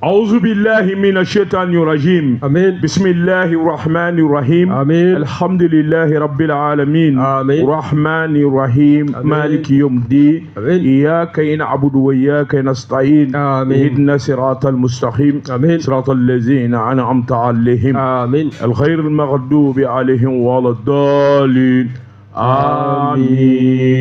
أعوذ بالله من الشيطان الرجيم. آمين. بسم الله الرحمن الرحيم. آمين. الحمد لله رب العالمين. آمين. الرحمن الرحيم. آمين. مالك يوم الدين. آمين. إياك نعبد وإياك نستعين. آمين. اهدنا صراط المستقيم. آمين. صراط الذين أنعمت عليهم. آمين. الغير المغضوب عليهم ولا الضالين. آمين.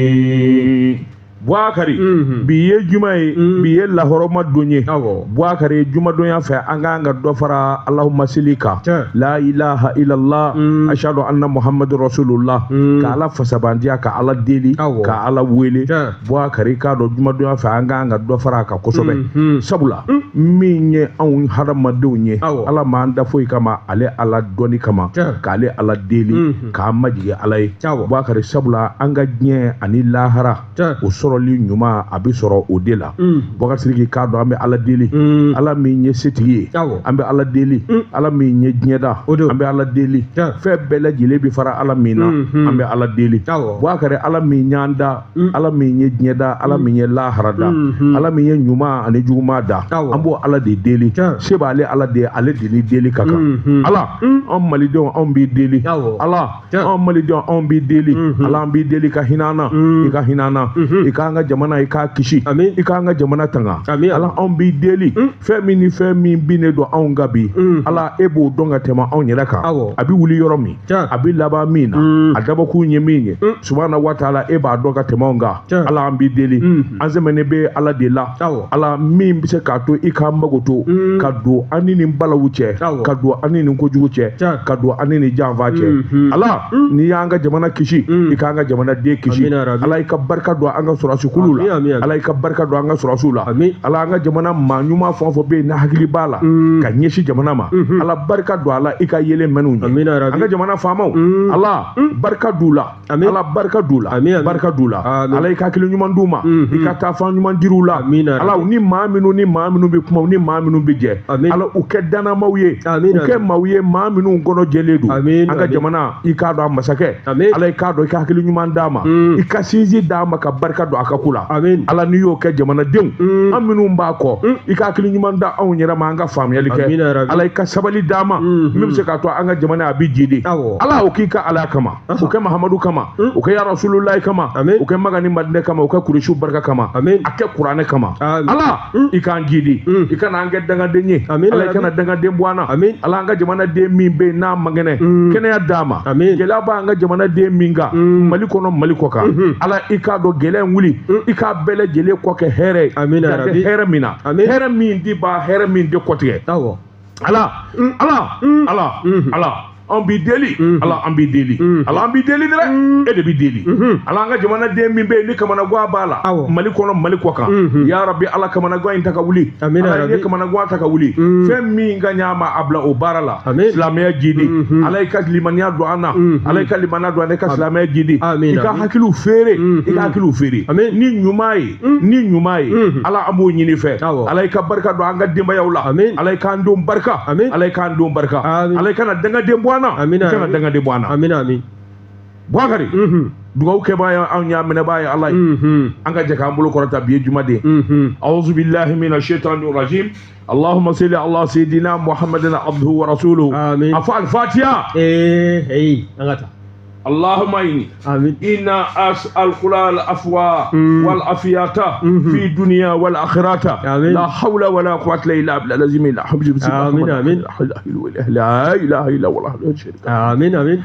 Buakari, bi ye juma ye, bi ye lahɔrɔma don ye. Awɔ. Buakari, jumadonya fɛ an k'an ka dɔ fara Allahumma seli kan. Tiɲɛ. La ilaha illallah, ashadu anna muhammadu rasulullah. Ka Ala fasabandiya, ka Ala deli, Awɔ. ka Ala wele. Tiɲɛ. Buakari, k'a dɔn jumadonya fɛ an k'an ka dɔ fara a kan kosɛbɛ. Sabula min ye anw hadamadenw ye, Awɔ. Ala m'an da foyi kama, ale Ala dɔnni kama, Tiɲɛ. k'ale Ala deli, k'an majigin Ala ye. Awɔ. Buakari, sabula an ka diɲɛ ani lahara, Tiɲɛ. o sɔrɔli ɲuman a bɛ sɔrɔ o de la. Bubakari Sidiki, k'a dɔn an bɛ Ala deli, Ala min ye setigi ye, Awɔ. an bɛ Ala deli, Ala min ye diɲɛ da, O don. an bɛ Ala deli, Tiɲɛ. fɛn bɛɛ lajɛlen bɛ fara Ala min na, an bɛ Ala deli. Awɔ. Bubakari, Ala min y'an da, Ala min ye diɲɛ da, Ala min ye lahara da, Ala min ye ɲuman ani juguman da, Awɔ. an b'o Ala de deli. Tiɲɛ. Se b'ale Ala de ye, ale de ni deli ka kan. Ala, anw malidenw, anw b'i deli. Awɔ. Ala, Tiɲɛ. anw malidenw, anw b'i deli. Ala, an b'i deli ka hinɛ an na, i ka hinɛ an na, i k'an ka jamana, i k'a kisi, Amin. i k'an ka jamana tanga. Amin. Ala, anw b'i deli, fɛn min ni fɛn min binnen don anw kan bi, Ala, e b'o dɔn ka tɛmɛ anw yɛrɛ kan. Awɔ. A bɛ wuli yɔrɔ min, Tiɲɛ. a bɛ laban min na, a dabɔkun ye min ye, subahana wa taala, e b'a dɔn ka tɛmɛ anw kan. Tiɲɛ. Ala, an b'i deli, an sɛmɛnen bɛ Ala de la. Awɔ. Ala min bɛ se k'a to i k'an mago to ka don an ni nin balawu cɛ, Awɔ. ka don an ni nin kojugu cɛ, Tiɲɛ. ka don an ni nin janfa cɛ. Ala, n'i y'an ka jamana kisi, i k'an ka jamanaden kisi. Amina rabi. Ala, i ka barika don an ka sɔrɔdasikulu la. Amin, amin, amin. Ala, i ka barika don an ka sɔrɔdasiw la. Amin. Ala, an ka jamana maa ɲuman fɛn o fɛn bɛ yen n'a hakili b'a la ka ɲɛsin jamana ma, Ala, barika don a la, i ka yelen mɛn'u ɲɛ. Amina rabi. An ka jamana faamaw, Ala, barika d'u la. Amin. Ala, barika d'u la. Amin, amin. Barika d'u la. Amin. Ala, i ka hakili ɲuman d'u ma, i ka taafan ɲuman dir'u la. Amina Ala, rabi. u ni maa minnu ni maa minnu bɛ kuma, u ni maa minnu bɛ jɛ, Amin. Ala, u kɛ dannamaw ye, Amin, u kɛ amin. maaw ye, maa minnu kɔnɔ jɛlen don. Amin, An ka amin. jamana, i k'a dɔn a masakɛ, Amin. Ala, i k'a dɔn i ka hakili ɲuman d'a ma, i ka sinsin d'a ma, ka barika don a ka ko la. Amin. Ala, n'i y'o kɛ jamanadenw, an minnu b'a kɔ, i ka hakili ɲuman da anw yɛrɛ ma, an ka faamuyali kɛ. Amina rabi. Ala, i ka sabali d'a ma, min bɛ se k'a to an ka jamana a bɛ jidi. Awɔ. Ala, o k'i ka Ala kama, o kɛ Mahamadu kama, o kɛ ya Rasululayi kama, Amin. o kɛ Maga ni Madinɛ kama, o kɛ Kurusiw barika kama, Amin. a kɛ Kuranɛ kama. Amin. Ala, i k'an jidi, i kana an kɛ dangaden ye. Amin, Ala, i rabi. kana dangaden bɔ an na. Amin. Ala, an ka jamanaden min bɛ yen n'a man kɛnɛ, kɛnɛya d'a ma. Amin. Gɛlɛya b'an ka jamanaden min kan, Mali kɔnɔ, Mali kɔ kan, Ala, i k'a dɔn gɛlɛya in wuli, i k'a bɛɛ lajɛlen kɔ kɛ hɛrɛ ye. Amina, Dan tɛ rabi. hɛrɛ min na, Amin. hɛrɛ min di ba, hɛrɛ min di kɔtigɛ. Awɔ. Ala, Ala, Ala, Ala, an b'i deli. Ala, an b'i deli. Ala, an b'i deli dɛ, e de b'i deli. Ala, an ka jamanaden min bɛ yen ni kamanagan b'a la, Awɔ. Mali kɔnɔ, Mali kɔ kan, ya Rabbi, Ala, kamanagan in ta ka wuli. Amina, Ala, ye rabi. kamanagan ta ka wuli, fɛn min ka ɲa ma, a bila o baara la. Amin. Silamɛya jidi, Ala, i ka limaniya don an na. Ala, i ka limaniya don an na, i ka silamɛya jidi. Amin, I ka amin. hakiliw feere, i ka hakiliw feere Amin. ni ɲuman ye, ni ɲuman ye. Ala, an b'o ɲini fɛ. Awɔ. Ala, i ka barika don an ka denbayaw la. Amin. Ala, i k'an denw barika. Amin. Ala, i k'an denw barika. Amin. Ala, i kana dangaden bɔ an na. Amina, I kana amin. dangaden bɔ an na. Amina, amin. Bubakari, dugawu kɛbaa ye anw y'a minɛbaa ye Ala ye. An ka jɛ k'an bolo kɔrɔta, bi ye jumaden. أعوذ بالله من الشيطان الرجيم. اللهم صل على سيدنا محمد عبده ورسوله. آمين. أفعل الفاتحة. Ee, hey, an ka taa. اللهم إني Amin. إنا أسأل العفو والعافية في الدنيا والآخرة. آمين. لا حول ولا قوة إلا بالله العظيم. لا حول ولا آمين، آمين. لا إله إلا الله لا شريك له. Amin, amin.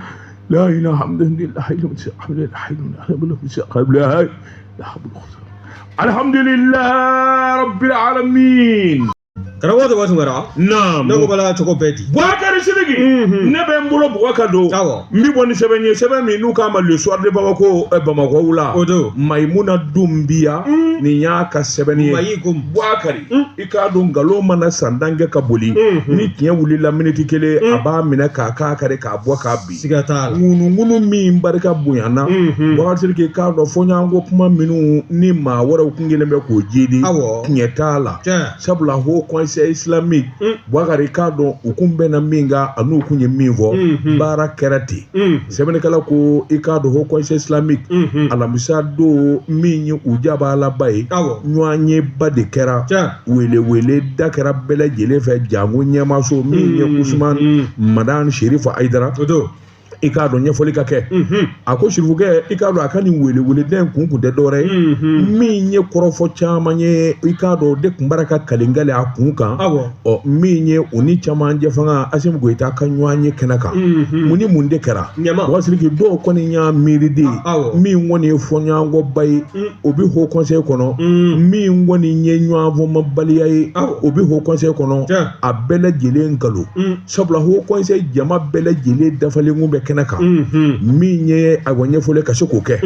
لا إله إلا الله لا حول الحمد لله رب العالمين. Karamɔgɔ tɔgɔ Tunkara. Naam. Ne ko bala cogo bɛɛ di. Bubakari Sidiki, ne bɛ n bolo bugɔ ka don. Awɔ. N bɛ bɔ ni sɛbɛn ye, sɛbɛn min n'u k'a ma Le Soir de Bamako, Bamakɔ wula. O don. Mayimuna Dunbiya, nin y'a ka sɛbɛnni ye. Mayi ko. Bubakari, i k'a dɔn nkalon mana sandan kɛ ka boli, ni tiɲɛ wulila miniti kelen, a b'a minɛ k'a k'a kari k'a bɔ k'a bin. Siga t'a la. Ŋunuŋunu min barika bonyana, Bubakari Sidiki, k'a dɔn fɔɲɔgɔnkɔ kuma minnu ni maa wɛrɛw kun kelen bɛ k'o jidi, Awɔ. tiɲɛ t'a la. Tiɲɛ. Sabula Haut Conseil conseil islamique Boubacar i k'a dɔn u kun bɛnna min kan an'u kun ye min fɔ baara kɛra ten sɛbɛnnikɛla ko i k'a dɔn haut conseil islamique alamisa don min ye u jabalaba ye ɲɔgɔnyeba de kɛra wele da kɛra bɛɛ lajɛlen fɛ jango ɲɛmaaso min ye Ousmane Madani Chérif Haïdara i k'a dɔn ɲɛfɔli ka kɛ a ko sirifukɛ i k'a dɔn a ka nin weleweleda in kun tɛ dɔwɛrɛ ye min ye kɔrɔfɔ caman ye i k'a dɔn o de kun b'ara ka kalenkale a kun kan ɔ min ye u ni camancɛ fanga Assimi Goïta ka ɲɔgɔn ye kɛnɛ kan mun ni mun de kɛra Boubacar dɔw kɔni y'a miiri de min kɔni ye fɔɲɔgɔnkɔba ye o bɛ haut conseil kɔnɔ min kɔni ye ɲɔgɔnfɔmabaliya ye o bɛ haut conseil kɔnɔ a bɛɛ lajɛlen nkalon sabula haut conseil jama bɛɛ lajɛlen dafalen kun bɛ kɛnɛ kan min ye ayiwa ɲɛfɔli ka se k'o kɛ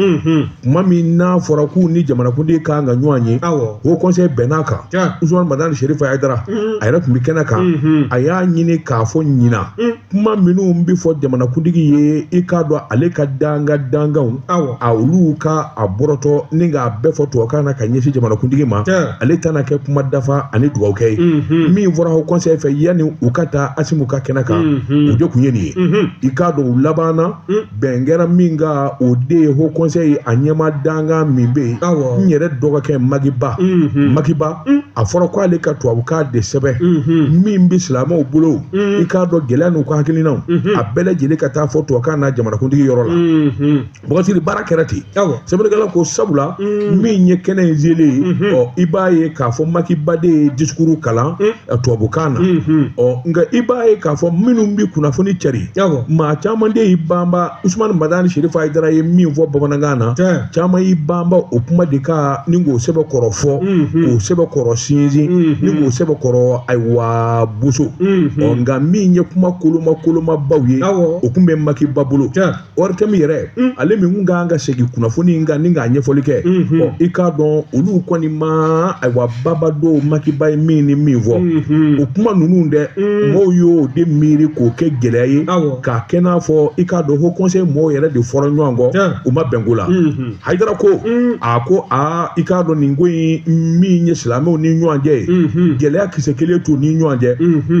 tuma min n'a fɔra k'u ni jamanakuntigi kan ka ɲɔgɔn ye haut conseil bɛnn'a kan Ousmane Madani Chérif Haïdara a yɛrɛ tun bɛ kɛnɛ kan a y'a ɲini k'a fɔ ɲinan kuma minnu bɛ fɔ jamanakuntigi ye i k'a dɔn ale ka danganw a olu ka a bɔrɔtɔ ni k'a bɛɛ fɔ tubabukan na ka ɲɛsin jamanakuntigi ma ale tɛna kɛ kuma dafa ani dugawukɛ ye min fɔra haut conseil fɛ yanni u ka taa Assimi ka kɛnɛ kan o de kun ye nin ye i k'a dɔn u labanna bɛn kɛra min kan o de ye haut conseil a ɲɛma dangan min bɛ yen n yɛrɛ dɔgɔkɛ Makiba a fɔra ko ale ka tubabukan de sɛbɛn min bɛ silamɛw bolo i k'a dɔn gɛlɛya n'u ka hakilinaw a bɛɛ lajɛlen ka taa fɔ tubabukan na jamanakuntigi yɔrɔ la Boubacar baara kɛra ten sɛbɛnnikɛla ko sabula min ye kɛnɛ in selen ye ɔ i b'a ye k'a fɔ Makiba de ye discours kalan tubabukan na ɔ nka i b'a ye k'a fɔ minnu bɛ kunnafoni cari maa caman de y'i banba Ousmane Madani Chérif Haïdara ye min fɔ bamanankan na caman y'i banba o kuma de kan ni k'o sɛbɛkɔrɔ fɔ k'o sɛbɛkɔrɔ sinsin ni k'o sɛbɛkɔrɔ ayiwa boso ɔ nka min ye kuma kolomabaw ye o kun bɛ Makiba bolo ORTM yɛrɛ ale min kun kan ka segin kunnafoni in kan ni k'a ɲɛfɔli kɛ ɔ i k'a dɔn olu kɔni ma ayiwa baba dɔw Makiba ye min ni min fɔ o kuma ninnu dɛ mɔgɔw y'o de miiri k'o kɛ gɛlɛya ye k'a kɛ n'a fɔ i k'a dɔn haut conseil mɔgɔw yɛrɛ de fɔra ɲɔgɔn kɔ u ma bɛn ko la Haïdara ko a ko aa i k'a dɔn nin ko in min ye silamɛw ni ɲɔgɔn cɛ ye gɛlɛya kisɛ kelen t'u ni ɲɔgɔn cɛ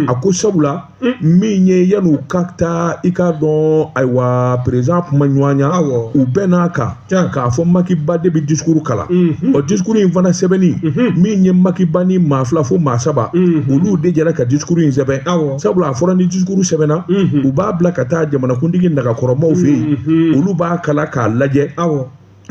a ko sabula min ye yan'u ka taa i k'a dɔn ayiwa président kuma ɲɔgɔn ɲa u bɛnn'a kan k'a fɔ Makiba de bɛ discours kalan ɔ discours in fana sɛbɛnni min ye Makiba ni maa fila fo maa saba olu de jɛra ka discours in sɛbɛn sabula a fɔra ni discours sɛbɛnna u b'a bila ka taa jamanakuntigi nagakɔrɔmaw fɛ yen olu b'a kalan k'a lajɛ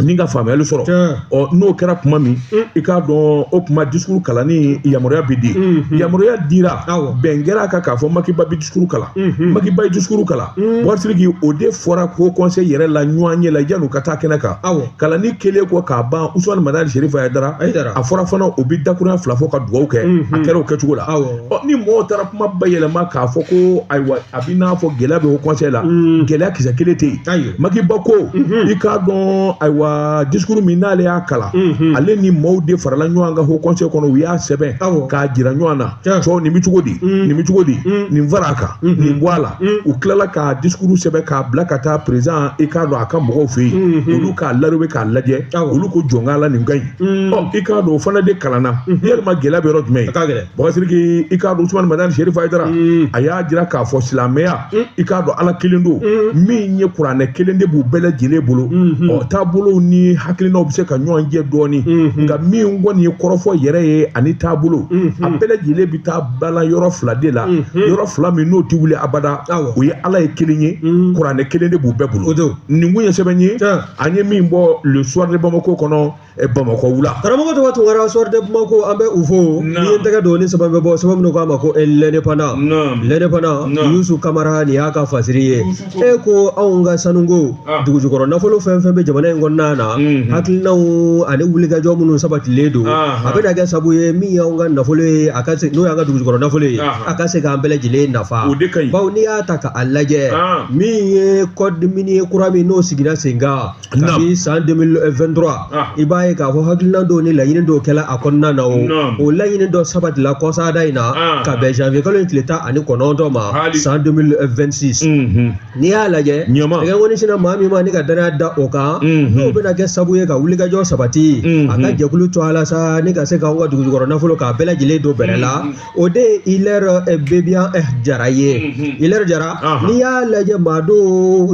ni ka faamuyali sɔrɔ ɔ n'o kɛra tuma min i k'a dɔn o tuma discours kalanni yamaruya bɛ di yamaruya dira bɛn kɛra a kan k'a fɔ Makiba bɛ discours kalan Makiba ye discours kalan Boubacar Sidiki o de fɔra haut conseil yɛrɛ la ɲɔgɔn ye la yan'u ka taa kɛnɛ kan kalanni kɛlen kɔ k'a ban Ousmane Madani Chérif Haïdara a fɔra fana o bɛ dakurunya fila fɔ ka dugawu kɛ a kɛra o kɛcogo la ɔ ni mɔgɔw taara kuma bayɛlɛma k'a fɔ ko ayiwa a bɛ n'a fɔ gɛlɛya bɛ haut conseil la gɛlɛya kisɛ kelen tɛ yen Makiba ko i k'a dɔn ayiwa discours min n'ale y'a kalan ale ni maaw de farala ɲɔgɔn kan haut conseil kɔnɔ u y'a sɛbɛn k'a jira ɲɔgɔn na cɛw nin bɛ cogo di nin bɛ cogo di nin fara a kan nin bɔ a la u tilala k'a discours sɛbɛn k'a bila ka taa président i k'a dɔn a ka mɔgɔw fɛ yen olu k'a larobe k'a lajɛ olu ko jɔn k'a la nin ka ɲi ɔ i k'a dɔn o fana de kalanna yalima gɛlɛya bɛ yɔrɔ jumɛn Boubacar Sidiki i k'a dɔn Ousmane Madani Chérif Haïdara a y'a jira k'a fɔ silamɛya i k'a dɔn Ala kelen don min ye kuranɛ kelen de b'u bɛɛ lajɛlen bolo ɔ taabolo ni hakilinaw bɛ se ka ɲɔgɔn jɛ dɔɔni nka min kɔni ye kɔrɔfɔ yɛrɛ ye ani taabolo a bɛɛ lajɛlen bɛ taa balan yɔrɔ fila de la yɔrɔ fila min n'o tɛ wuli abada o ye Ala ye kelen ye kuranɛ kelen de b'u bɛɛ bolo nin kun ye sɛbɛn ye an ye min bɔ Le Soir de Bamako kɔnɔ Bamakɔ wula karamɔgɔ tɔgɔ Tunkara Soir de Bamako an bɛ u fo ni ye tɛgɛ don ni sɛbɛn bɛ bɔ sɛbɛn minnu k'a ma ko l'indépendant l'indépendant Youssou Kamara nin y'a ka fasiri ye e ko anw ka sanuko dugujukɔrɔ nafolo fɛn fɛn bɛ jamana in kɔnɔna na hakilinaw ani wulikajɔ minnu sabatilen don a bɛna kɛ sababu ye min y'anw ka nafolo ye a ka se n'o y'an ka dugujukɔrɔ nafolo ye a ka se k'an bɛɛ lajɛlen nafa bawo n'i y'a ta k'a lajɛ min ye code minier kura min n'o sigira sen kan kabi san 2023 i b'a b'a ye k'a fɔ hakilina dɔw ni laɲini dɔw kɛla a kɔnɔna na o laɲini dɔ sabatila kɔsada in na ka bɛn janvier kalo in tile 19 ma san 2026. N'i y'a lajɛ tɛgɛkɔni sinna maa min ma ni ka danaya da o kan n'o bɛna kɛ sabu ye ka wulikajɔ sabati a ka jɛkulu to a la sa ni ka se k'anw ka dugujukɔrɔ nafolo k'a bɛɛ lajɛlen don bɛrɛ la o de ye Hilaire Bebian Jara ye. Hilaire Jara n'i y'a lajɛ maa don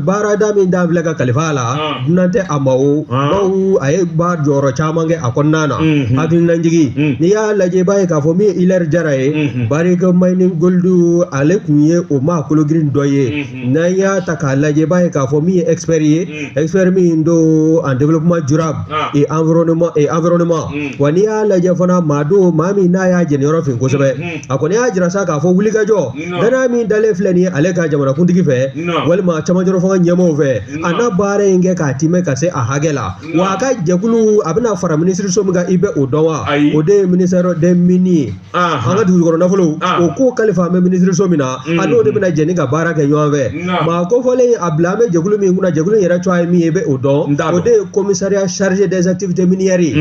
baarada min dan filɛ ka kalifa a la dunan tɛ a ma o bawo a ye ba jɔyɔrɔ caman kɛ a kɔnɔna na. Hakilinajigin n'i y'a lajɛ i b'a ye k'a fɔ min ye Hilaire Jara ye Barrick Mining Gold ale kun ye o maa kologirin dɔ ye. N'an y'a ta k'a lajɛ i b'a ye k'a fɔ min ye expert ye expert min don en développement durable et environnement wa n'i y'a lajɛ fana maa don maa min n'a y'a jɛniyɔrɔ fin kosɛbɛ a kɔni y'a jira sa k'a fɔ wulikajɔ danaya min dalen filɛ nin ye ale ka jamanakuntigi fɛ walima camancɛrɔ fanga ɲɛmaaw fɛ a n'a baara in kɛ k'a timɛ ka se a hakɛ la wa a ka jɛkulu a bɛna fara minisiriso min kan i bɛ o dɔn wa o de ye ministère des mines ye an ka dugujukɔrɔ nafolo o ko kalifa an bɛ minisiriso min na a n'o de bɛna jɛ ni ka baara kɛ ɲɔgɔn fɛ maa kofɔlen a bila an bɛ jɛkulu min kunna jɛkulu in yɛrɛ tɔgɔ ye min ye i bɛ o dɔn o de ye commissariat chargé des activités minières ye.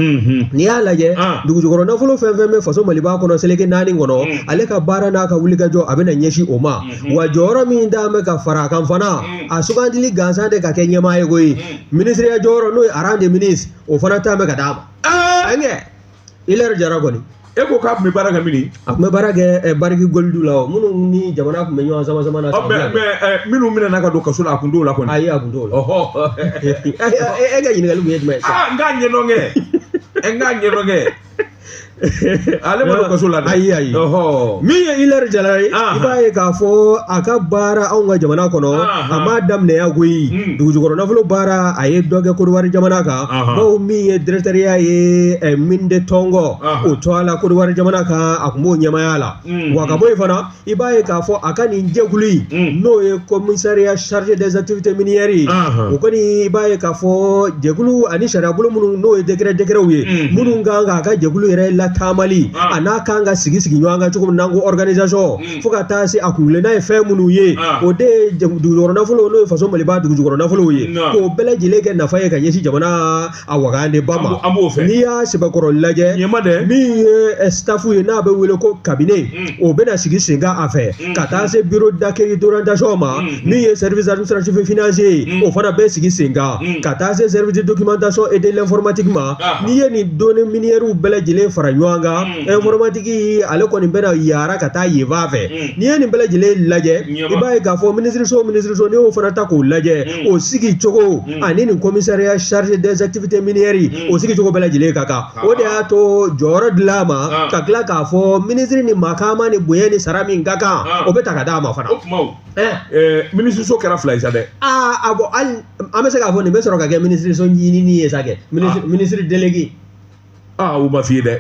N'i y'a lajɛ dugujukɔrɔ nafolo fɛn fɛn bɛ faso Maliba kɔnɔ seleke 4 kɔnɔ ale ka baara n'a ka wulikajɔ a bɛna ɲɛsin o ma wa jɔyɔrɔ min d'an bɛ ka fara a kan fana a sugandili gansan tɛ ka kɛ ɲɛmaa ye koyi minisiriya jɔyɔrɔ n'o ye rang de ministre o fana t'an bɛ ka d'a ma. Hilaire Jara kɔni e ko k'a tun bɛ baara kɛ min? A tun bɛ baara kɛ Barrick Gold la o minnu ni jamana tun bɛ ɲɔgɔn sama sama na. Mais minnu minɛna ka don kaso la a kun t'o la kɔni. Ayi a kun t'o la. E ka ɲininkali kun ye jumɛn ye sisan? N k'a ɲɛdɔn kɛ. N k'a ɲɛdɔn kɛ. Ale ma don kaso la dɛ. Ayi ayi. Min ye Hilaire Jara ye i b'a ye k'a fɔ a ka baara anw ka jamana kɔnɔ a m'a daminɛ yan koyi dugujukɔrɔ nafolo baara a ye dɔ kɛ Kodowari jamana kan bawo min ye directeur ye mine de Tongo o tɔgɔ la Kodowari jamana kan a kun b'o ɲɛmaaya la wa ka bɔ yen fana i b'a ye k'a fɔ a ka nin jɛkulu in n'o ye commissariat chargé des activités minières ye o kɔni i b'a ye k'a fɔ jɛkulu ani sariyabolo minnu n'o ye décret ye minnu kan k'a ka jɛkulu yɛrɛ lataamali a n'a kan ka sigi sigi ɲɔgɔn kan cogo min n'an ko organisation fo ka taa se a kunkilenna ye fɛn minnu ye o de ye dugujukɔrɔ nafolo n'o ye faso Maliba dugujukɔrɔ nafolow ye k'o bɛɛ lajɛlen kɛ nafa ye ka ɲɛsin jamana a wagandeba ma. N'i y'a sɛbɛkɔrɔ lajɛ min ye staff ye n'a bɛ wele ko cabinet o bɛna sigi sen kan a fɛ ka taa se bureau d'accueil d'orientation ma min ye service administratif et financier ye o fana bɛ sigi sen kan ka taa se service de documentation et de l'informatique ma. N'i ye nin données minières bɛɛ lajɛlen fara ɲɔgɔn kan informatique ale kɔni bɛna yara ka taa yen fan fɛ. N'i ye nin bɛɛ lajɛlen lajɛ i b'a ye k'a fɔ minisiriso n'i y'o fana ta k'o lajɛ o sigi cogo ani nin commissariat chargé des activités minières o sigi cogo bɛɛ lajɛlen ka kan. O de y'a to jɔyɔrɔ dila a ma ka tila k'a fɔ minisiri ni makama ni bonya ni sara min ka kan o bɛ ta ka d'a ma fana. Minisiriso kɛra fila ye sa dɛ. A bɔn hali an bɛ se k'a fɔ nin bɛ sɔrɔ ka kɛ minisiriso ɲinini ye sa kɛ ministre délégué. O ma f'i ye dɛ.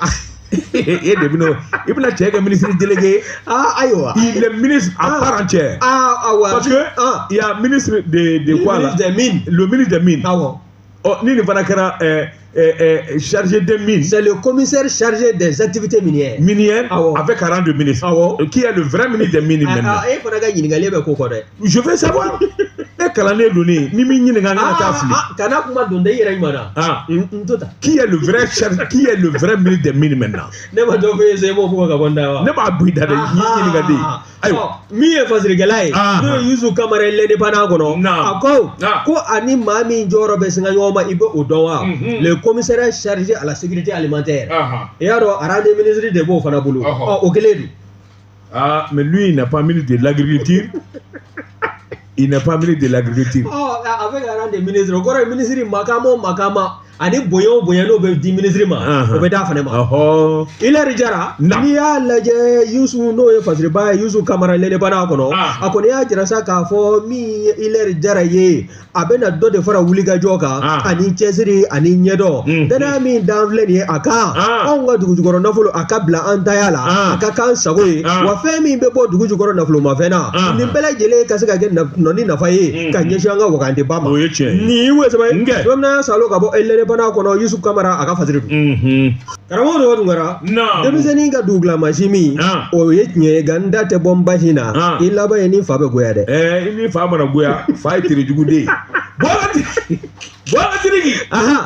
E de bɛna i bɛna cɛ kɛ ministre délégué. Ayiwa. Il est ministre à part entière. Awa. Parce que il y a ministre de quoi là? Ministre des mines. Le ministre des mines. Awɔ. Ni nin fana kɛra chargé des mines. C'est le commissaire chargé des activités minières. Minières avec rang de ministre. Awɔ. Qui est le vrai ministre des mines maintenant? E fana ka ɲininkali bɛ ko kɔ dɛ. Je veux savoir. E kalannen don ne ni min ɲininka n kana taa fili. Kana kuma don dɛ i yɛrɛ ɲuman na. N to ta. Qui est le vrai chargé, qui est le vrai ministre des mines maintenant? Ne ma dɔ f'e ye sa i b'o fɔ ka bɔ n da wa? Ne b'a bɔ i da dɛ n y'i ɲininka de. Ayiwa. Min ye fasirikɛla ye n'o ye Yusu Kamara ye l'indépendant kɔnɔ a ko ko ani maa min jɔyɔrɔ bɛ singa ɲɔgɔn ma i bɛ o dɔn wa? Le commissariat chargé à la sécurité alimentaire. I y'a dɔn rang de ministre de b'o fana bolo. O kelen don. Mais lui il n'est pas ministre de l'agriculture. Il n'est pas ministre de l'agriculture. Avec un rang de ministre, o kɔrɔ ye ministre makama o makama ani bonya o bonya n'o bɛ di ministre ma o bɛ d'a fana ma. Hilaire Jara n'i y'a lajɛ Yusu n'o ye fasiriba ye Yusu Kamara l'indépendant kɔnɔ a kɔni y'a jira sa k'a fɔ min ye Hilaire Jara ye a bɛna dɔ de fara wulikajɔ kan ani cɛsiri ani ɲɛdɔn danaya min dan filɛ nin ye a kan anw ka dugujukɔrɔ nafolo a ka bila an taya la a ka k'an sago ye wa fɛn min bɛ bɔ dugujukɔrɔ nafolomafɛn na nin bɛɛ lajɛlen ka se ka kɛ nɔ ni nafa ye ka ɲɛsin an ka wagandeba ma. O ye tiɲɛ ye. Nin ye sɛbɛn ye bamanan salo ka bɔ l'indépendant kɔnɔ Yusu Kamara a ka fasiri don. Karamɔgɔ dɔgɔ Tunkara denmisɛnnin ka dugutigilamasi min o ye tiɲɛ ye nka n da tɛ bɔ n basi na i laban ye ni fa bɛ goya dɛ. I ni fa mana goya fa ye terejugu den ye. Bɔra Boubacar Sidiki,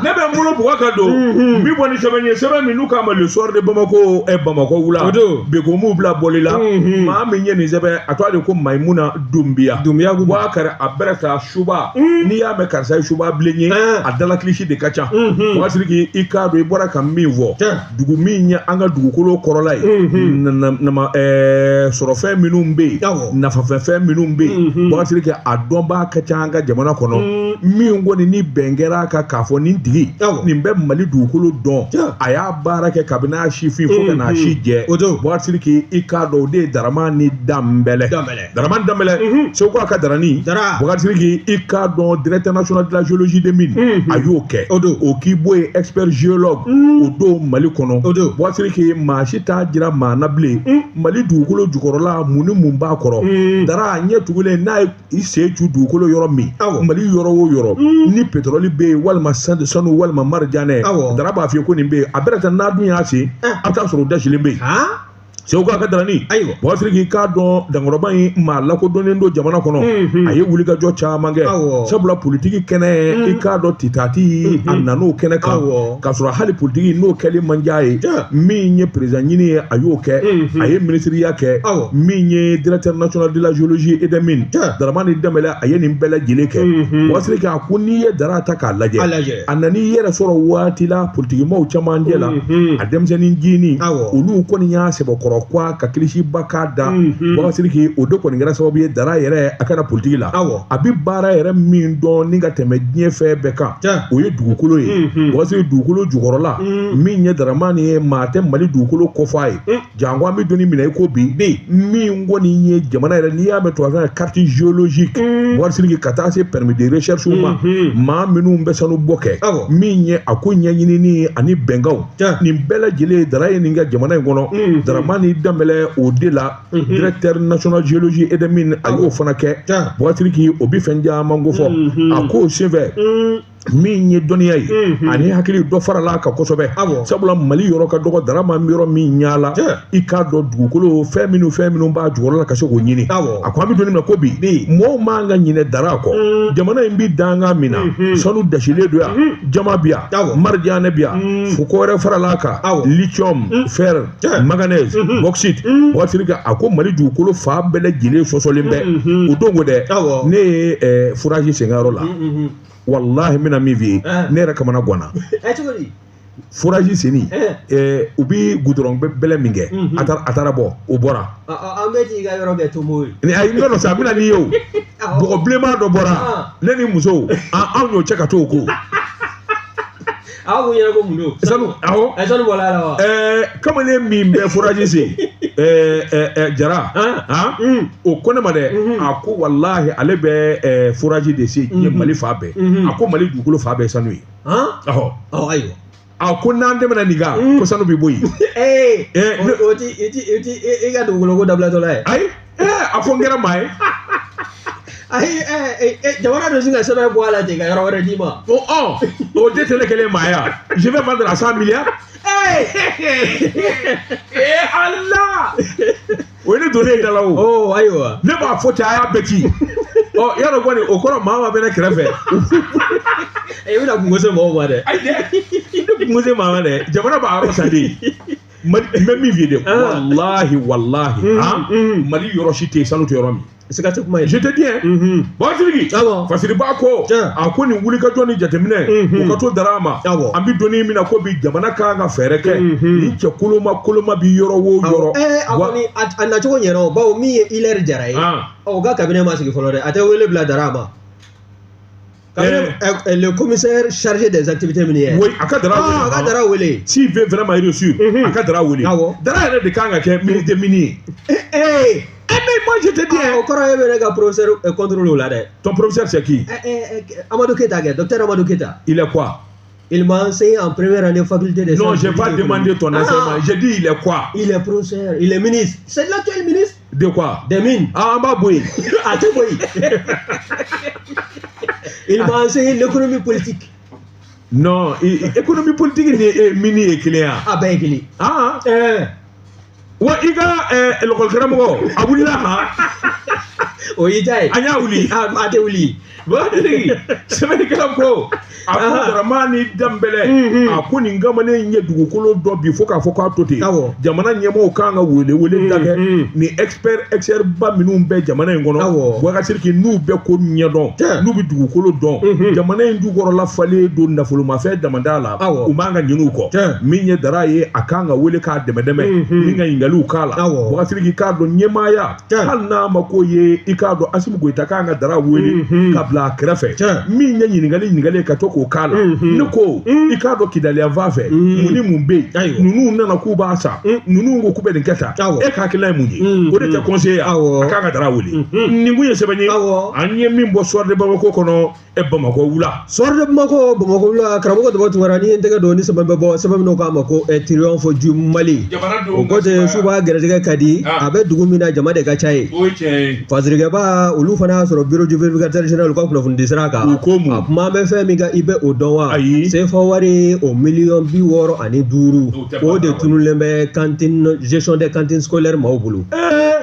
ne bɛ n bolo bugɔ ka don n bɛ bɔ ni sɛbɛn ye, sɛbɛn min n'u k'a ma Le Soir de Bamako, Bamakɔ wula Beko m'u bila bɔli la. Maa min ye nin sɛbɛn, a tɔgɔ de ko Mayimuna Dunbiya. Dunbiya ko Boubacar a bɛrɛ ta suba, n'i y'a mɛn karisa ye suba bilen ye, a dala kilisi de ka ca. Boubacar Sidiki, i k'a dɔn i bɔra ka min fɔ, dugu min ye an ka dugukolo kɔrɔla ye, sɔrɔfɛn minnu bɛ yen, nafafɛn minnu bɛ yen, Boubacar Sidiki a dɔnbaa ka ca an ka jamana kɔnɔ. Min kɔni ni bɛn kɛra kan k'a fɔ nin tigi nin bɛ Mali dugukolo dɔn, a y'a baara kɛ kabini a si fin fo ka n'a si jɛ. Boubacar Sidiki, i k'a dɔn o de ye Daramani Danbɛlɛ. Daramani Danbɛlɛ, Segu a ka darani. Boubacar Sidiki, i k'a dɔn directeur national de la géologie des mines, a y'o kɛ. O k'i bɔ yen, expert géologue o don Mali kɔnɔ. Boubacar Sidiki, maa si t'a jira maa na bilen Mali dugukolo jukɔrɔla mun ni mun b'a kɔrɔ. Dara ɲɛ tugulen n'a ye i sen cu dugukolo yɔrɔ min, Mali yɔrɔ o yɔrɔ ni pétrole bɛ yen walima sanu walima marijanɛ, Dara b'a f'i ye ko nin bɛ yen. A bɛrɛ ta n'a dun y'a sen, a bɛ taa sɔrɔ o dasilen bɛ yen. Segu a ka darani. Boubacar Sidiki, k'a dɔn dankɔrɔba in maa lakodɔnnen don jamana kɔnɔ, a ye wulikajɔ caman kɛ. Sabula politiki kɛnɛ, i k'a dɔn titati a nan'o kɛnɛ kan, k'a sɔrɔ hali politiki n'o kɛli man diya ye. Min ye président ɲini ye, a y'o kɛ, a ye ministiriya kɛ. Min ye directeur national de la géologie et des mines, Daramani Danbɛlɛ, a ye nin bɛɛ lajɛlen kɛ. Boubacar Sidiki, a ko n'i ye Dara ta k'a lajɛ, a nan'i yɛrɛ sɔrɔ waati la politikimaw camancɛ la, a denmisɛnnin jinin olu kɔni y'a sɛbɛkɔrɔ kwa ka kilisiba k'a da. Boubacar Sidiki, o de kɔni kɛra sababu ye Dara yɛrɛ a kana politiki la. A bɛ baara yɛrɛ min dɔn ni ka tɛmɛ diɲɛ fɛn bɛɛ kan, o ye dugukolo ye. Boubacar Sidiki, dugukolo jukɔrɔla min ye Daramani ye, maa tɛ Mali dugukolo kɔfɔ a ye. Janko an bɛ donni minɛ i ko bi, min kɔni ye jamana yɛrɛ, n'i y'a mɛn tubabukan na carte géologique, Boubacar Sidiki, ka taa se permis de recherche ma, maa minnu bɛ sanu bɔ kɛ, min ye a ko ɲɛɲinini ani bɛnkanw, nin bɛɛ lajɛlen Dara ye nin kɛ jamana in kɔnɔ. Daramani Danbɛlɛ, o de la directeur national géologie et des mines, a y'o fana kɛ. Boubacar Sidiki, o bi fɛn caman ko fɔ a k'o senfɛ. Min ye dɔnniya ye ani hakili dɔ farala a kan kosɛbɛ, sabula Mali yɔrɔ ka dɔgɔ, Dara ma yɔrɔ min yaala, i k'a dɔn dugukolo fɛn minnu b'a jukɔrɔ la ka se k'o ɲini. A ko an bɛ don min na ko bi, mɔgɔw man ka ɲinɛ Dara kɔ. Jamana in bi dankan min na, sanu dasilen don yan, jama bi yan, marijanɛ bi yan, fo ko wɛrɛ farala a kan, lithium, fer, manganèse, bauxite. Boubacar Sidiki, a ko Mali dugukolo fan bɛɛ lajɛlen sɔsɔlen bɛ. O don ko dɛ, ne ye forage sen ka yɔrɔ la, wallahi n bɛna min f'i ye, ne yɛrɛ kamana ganna. Forage senni, u bi goudron bɛlɛ min kɛ, a taara bɔ, o bɔra. An bɛ t'i ka yɔrɔ kɛ tomo ye. Ayi, n dɔn sa, n bɛna n'i ye o bɔgɔ bilenman dɔ bɔra, ne ni musow anw y'o cɛ ka t'o ko. Aw ko ɲɛna ko mun don? Sanu, awɔ. Sanu bɔra a la wa? Kamalen min bɛ forage sen, Jara, o ko ne ma dɛ, a ko walahi ale bɛ forage de sen diɲɛ Mali fan bɛɛ. A ko Mali dugukolo fan bɛɛ sanu ye. Ɔhɔ. Ayiwa. A ko n'an tɛmɛna nin kan, ko sanu bɛ bɔ yen. O ti i ka dugukolo ko dabilatɔ la ye. Ayi, a ko n kɛra maa ye. Ayi, jamana dɔ sin ka sɛbɛn bɔ a la ten ka yɔrɔ wɛrɛ d'i ma. O tɛ tɛnɛ kelen maa ya. Je vais vendre à 100 milliards. Allah! O ye ne donnen ye da la o. Ayiwa. Ne b'a fɔ ten, a y'a bɛɛ ci. Yarɔ kɔni o kɔrɔ maa ma bɛ ne kɛrɛfɛ. I bɛna kungo se mɔgɔw ma dɛ. Ayi dɛ, ne kungo se maa ma dɛ. Jamana b'a yɔrɔ san de. N bɛ min f'i ye dɛ, walahi walahi, Mali yɔrɔ si tɛ yen sanu tɛ yɔrɔ min. Siga tɛ kuma ye. Je te dis, hein. Boubacar Sidiki, Fasiriba ko, a ko nin wulikajɔ ni jateminɛ, o ka to Dara ma. An bɛ donni min na ko bi, jamana kan ka fɛɛrɛ kɛ. Nin cɛ koloma bi yɔrɔ o yɔrɔ. A kɔni a nacogo ɲɛna o, bawo min ye Hilaire Jara ye, o ka cabinet ma sigi fɔlɔ dɛ, a tɛ wele bila Dara ma. Le commissaire chargé des activités minières. Oui, a ka Dara wele. A ka Dara wele. S'il veut vraiment réussir, a ka Dara wele. Dara yɛrɛ de kan ka kɛ ministre des mines ye. Mais moi je te dis, o kɔrɔ e bɛ ne ka professeur contrôle o la dɛ. Ton professeur c'est qui? Amadou Keita kɛ, docteur Amadou Keita. Il est quoi? Il m'a enseigné en première année faculté des Non, j'ai pas demandé ton enseignement. J'ai dit il est quoi? Il est professeur, il est ministre. C'est l'actuel ministre. De quoi? Des mines. Ah, an b'a bɔ yen. A tɛ bɔ yen. Il m'a enseigné l'économie politique. Non, économie politique ni mine ye kelen ye. A bɛɛ ye kelen. Ah. Wa i ka lakɔlikaramɔgɔ a wulila han. O y'i ta ye. An y'a wuli. A tɛ wuli. Bubakari sɛbɛnnikɛla ko a ko Daramani Danbɛlɛ a ko nin kamalen in ye dugukolo dɔ bi fo k'a fɔ k'a to ten. Jamana ɲɛmɔgɔw kan ka wele wele da kɛ ni expert ba minnu bɛ jamana in kɔnɔ. Bubakari Sidiki n'u bɛ ko ɲɛdɔn, n'u bɛ dugukolo dɔn, jamana in jukɔrɔla falen don nafolomafɛn damada la, u man ka ɲinɛ u kɔ. Min ye Dara ye, a kan ka wele k'a dɛmɛ dɛmɛ ni ka ɲininkaliw k'a la. Bubakari Sidiki k'a dɔn ɲɛmaaya, hali n'a ma ko ye, i k'a dɔn Asimi Goyita kan ka Dara wele ka bila a kɛrɛfɛ. Min ye ɲininkali ka to k'o k'a la. Ne ko i k'a dɔn Kidali yan fan fɛ mun ni mun bɛ yen, ninnu nana k'u b'a san, ninnu ko k'u bɛ nin kɛ tan, e ka hakilina ye mun ye? O de tɛ conseiller a kan ka Dara wele. Nin kun ye sɛbɛn ye an ye min bɔ Soir de Bamako kɔnɔ. Bamakɔ wula. Soir de Bamako, Bamakɔ wula, karamɔgɔ Daba Tunkara, n'i ye n tɛgɛ don ni sɛbɛn bɛ bɔ, sɛbɛn min k'a ma ko Triomphe du Mali. O ko ten, suba gɛrɛsɛgɛ ka di, a bɛ dugu min na jama de ka ca yen. Fasirikɛba olu fana y'a sɔrɔ bureau du vérificateur général ka kunnafoni sira kan. A kuma bɛ fɛn min kan, i bɛ o dɔn wa? CFA wari o miliyɔn 65, o de tununnen bɛ cantine gestion des cantines scolaires maaw bolo.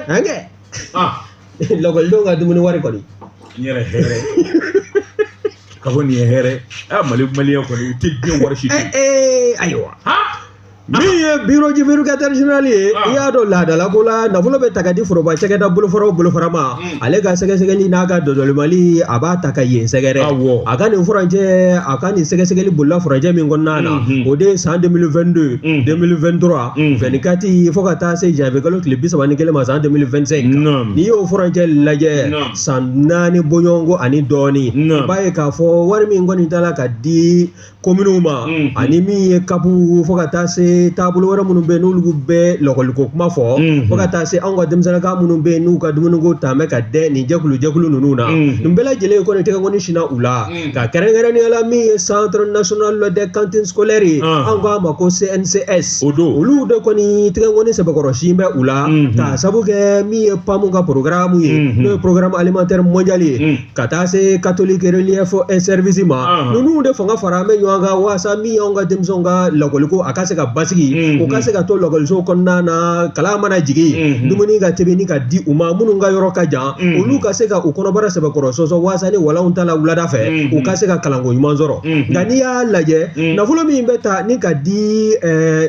An kɛ lakɔlidenw ka dumuni wari kɔni. N yɛrɛ hɛrɛ ka fɔ nin ye hɛrɛ. Mali maliyɛn kɔni u tɛ diɲɛ wari si. Ayiwa, min ye bureau du vérificateur général ye, i y'a dɔn laadala ko la nafolo bɛ ta ka di foroba cakɛda bolofara o bolofara ma, ale ka sɛgɛsɛgɛli n'a ka dɔdɔlimali, a b'a ta ka yen sɛgɛrɛ. A ka nin furancɛ, a ka nin sɛgɛsɛgɛli bolila furancɛ min kɔnɔna na, o de ye san 2022, 2023, 24 fo ka taa se janvier kalo tile 31 ma san 2025. N'i y'o furancɛ lajɛ, san 4 bɔɲɔgɔnko ani dɔɔni, i b'a ye k'a fɔ wari min kɔni taara ka di kominiw ma, ani min ye kapu fo ka taa se taabolo wɛrɛ minnu bɛ yen n'olu bɛ lakɔliko kuma fɔ, fo ka taa se anw ka denmisɛnninkan minnu bɛ yen n'u ka dumuniko ta bɛ ka dɛ nin jɛkulu jɛkulu ninnu na, nin bɛɛ lajɛlen kɔni tɛgɛ kɔni sinna u la. Ka kɛrɛnkɛrɛnnenya la, min ye Centre national des cantines scolaires ye, an k'a ma ko CNCS, olu de kɔni tɛgɛ kɔni sɛbɛkɔrɔ sin bɛ u la, k'a sabu kɛ min ye PAM ka programme ye, n'o ye programme alimentaire mondial ye, ka taa se Catholic Relief Service ma. Ninnu de fanga fara an bɛ ɲɔgɔn kan walasa min y'anw ka denmisɛnw ka lakɔliko a ka se ka basigi, u ka se ka to lakɔliso kɔnɔna na, kalan mana jigin, dumuni ka tɛmɛ ni ka di u ma. Minnu ka yɔrɔ ka jan, olu ka se ka u kɔnɔbara sɛbɛkɔrɔ sɔsɔ, walasa ni walanw ta la wulada fɛ, u ka se ka kalanko ɲuman sɔrɔ. Nka n'i y'a lajɛ, nafolo min bɛ ta ni ka di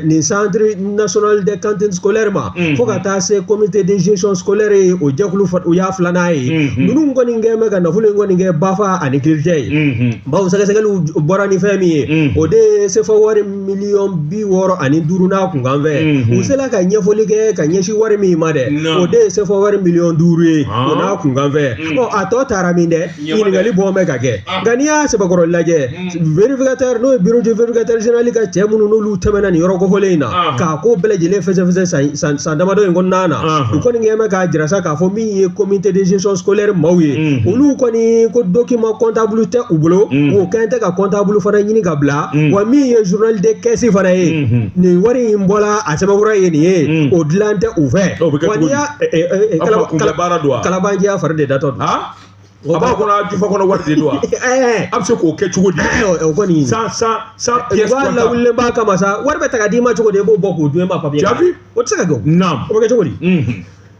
nin Centre national des cantines scolaires ma, fo ka taa se comité de gestion scolaire ye, o jɛkulu o y'a filanan ye, ninnu kɔni kɛ bɛ ka nafolo in kɔni kɛ bafa ani kirijɛ ye. Bawo sɛgɛsɛgɛliw bɔra ni fɛn min ye, o de ye CFA wari miliyɔn 65 n'a kunkan fɛ. U sera ka ɲɛfɔli kɛ ka ɲɛsin wari min ma dɛ, o de ye CFA wari miliyɔn 5 ye, o n'a kunkan fɛ. Ɔ, a tɔ taara min dɛ, ɲininkali bɔn bɛ ka kɛ. Nka n'i y'a sɛbɛkɔrɔ lajɛ, vérificateur n'o ye bureau du vérificateur général ka cɛ minnu n'olu tɛmɛna nin yɔrɔ kofɔlen in na, k'a ko bɛɛ lajɛlen fɛsɛfɛsɛ san damadɔ in kɔnɔna na, u kɔni kɛ bɛ k'a jira sa k'a fɔ min ye comité de gestion scolaire maaw ye, olu kɔni ko document comptable tɛ u bolo, o kɛn tɛ ka comptable fana ɲini ka bila. Wa min ye journal de caisse fana ye, nin wari in bɔla a sɛbɛnfura ye nin ye, o dilan tɛ u fɛ. Wa n'i y'a kalabanjiya fari de datɔ don. A b'a kɔnɔ jufa kɔnɔ wari de don wa? A bɛ se k'o kɛ cogo di? O kɔni sans pièce comptable. Wa lawulilen b'a kama sa, wari bɛ ta ka d'i ma cogo di, e b'o bɔ k'o dun, e ma papiye. Jaabi. O tɛ se ka kɛ o. O bɛ kɛ cogo di?